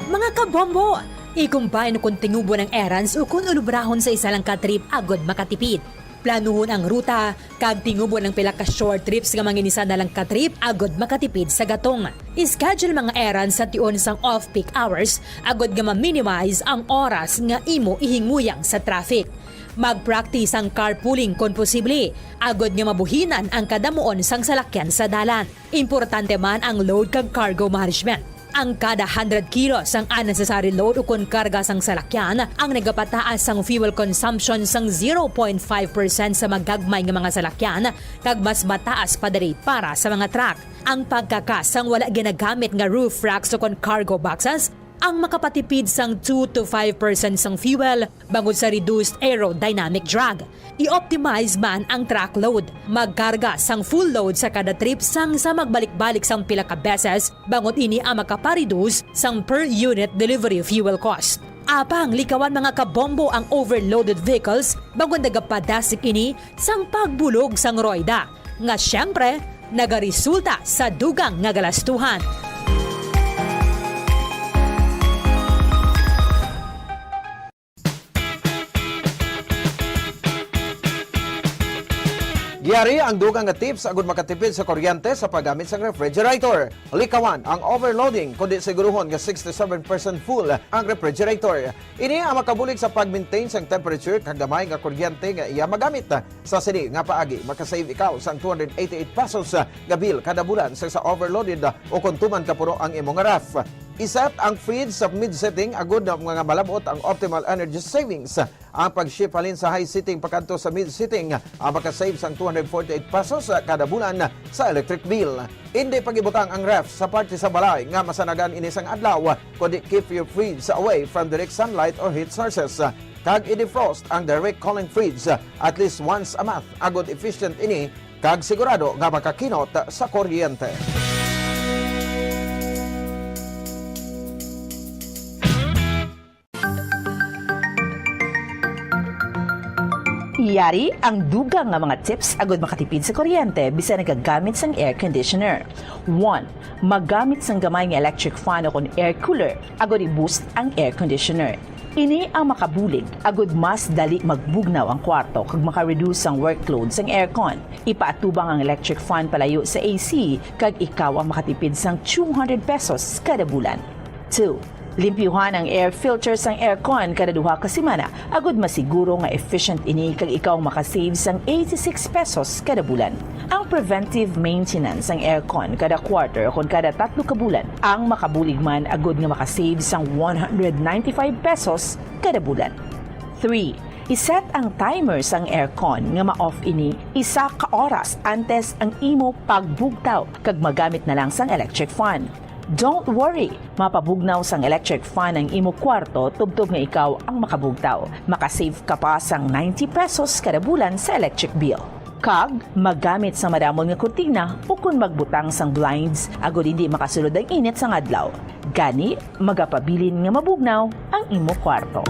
Mga kabombo, i-combine kon tingubon ang errands o kon ulubrahon sa isa lang ka trip agud makatipid. Planuhon ang ruta, kag tingubon ang pila ka short trips nga manginisa na lang ka trip agud makatipid sa gatong. I-schedule mga errands sa tion sang off-peak hours agud nga ma-minimize ang oras nga imo ihinguyang sa traffic. Mag-practice ang carpooling kon posible, agud nga mabuhinan ang kadamuon sang salakyan sa dalan. Importante man ang load kag cargo management. Ang kada hundred kilos sang unnecessary load ukon karga sang salakyan ang nagapataas sang fuel consumption sang zero point five percent sa magagmay nga mga salakyan, kag mas mataas pa diri para sa mga truck. Ang pagkakas sang wala ginagamit nga roof racks ukon cargo boxes ang makapatipid sang two to five percent sang fuel bangod sa reduced aerodynamic drag. I-optimize man ang truck load. Magkarga sang full load sa kada trip sang sa magbalik-balik sang pila ka beses, bangod ini ang makapareduce sang per unit delivery fuel cost. Apang likawan, mga kabombo, ang overloaded vehicles bangod nagapadasig ini sang pagbulog sang royda, nga siyempre nagaresulta sa dugang nga galastuhan. Yari ang dugang nga tips agud makatipid sa kuryente sa paggamit sang refrigerator. Likawan ang overloading, kundi siguruhon nga sixty-seven percent full ang refrigerator. Ini ang makabulig sa pag-maintain sang temperature kag gamay nga kuryente nga iya magamit. Sa sini nga paagi, makasave ikaw sang two hundred eighty-eight pesos nga bill kada bulan sa, sa overloaded o kon tuman ka puro ang imo nga ref. Iset ang fridge sa mid setting agud nga malab-ot ang optimal energy savings. Ang pag-shift halin sa high setting pakadto sa mid setting, ah, makasave sang two hundred forty-eight pesos, ah, kada bulan sa electric bill. Indi pag-ibutang ang ref sa parte sa balay nga masanagan ini sang adlaw, kundi keep your fridge away from direct sunlight or heat sources. Kag i-defrost ang direct cooling fridge, ah, at least once a month, agud efficient ini kag sigurado nga makakinot sa kuryente. Yari ang dugang nga mga tips agud makatipid sa kuryente bisan nagagamit sang air conditioner. One, magamit sang gamay nga electric fan o kon air cooler agud i-boost ang air conditioner. Ini ang makabulig agud mas dali magbugnaw ang kwarto kag maka-reduce ang workload sang aircon. Ipaatubang ang electric fan palayo sa A C kag ikaw ang makatipid sang two hundred pesos kada bulan. Two, limpyuhan ang air filter sang aircon kada duha ka semana agud masiguro nga efficient ini kag ikaw makasave sang eighty-six pesos kada bulan. Ang preventive maintenance sang aircon kada quarter o kon kada tatlo ka bulan ang makabulig man agud nga makasave sang one hundred ninety-five pesos kada bulan. Three, iset ang timer sang aircon nga ma-off ini isa ka oras antes ang imo pagbugtaw kag magamit na lang sang electric fan. Don't worry, mapabugnaw sang electric fan ang imo kwarto tubtob nga ikaw ang makabugtaw. Makasave ka pa sang ninety pesos kada bulan sa electric bill. Kag magamit sa madamon nga kurtina ukon magbutang sang blinds agud hindi makasulod ang init sang adlaw. Gani, magapabilin nga mabugnaw ang imo kwarto.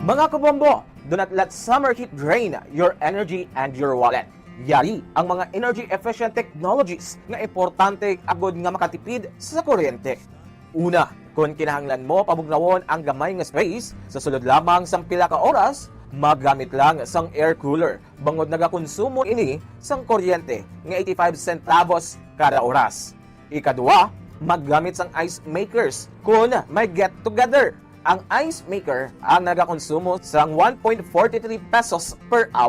Mga kabombo, do not let summer heat drain your energy and your wallet. Yari ang mga energy-efficient technologies nga importante agud nga makatipid sa kuryente. Una, kon kinahanglan mo pabugnawon ang gamay nga space sa sulod lamang sang pila ka oras, maggamit lang sang air cooler, bangod nagakonsumo ini sang kuryente nga eighty-five centavos kada oras. Ikadua, maggamit sang ice makers kon may get-together. Ang ice maker ang nagakonsumo sang one point forty-three pesos per hour.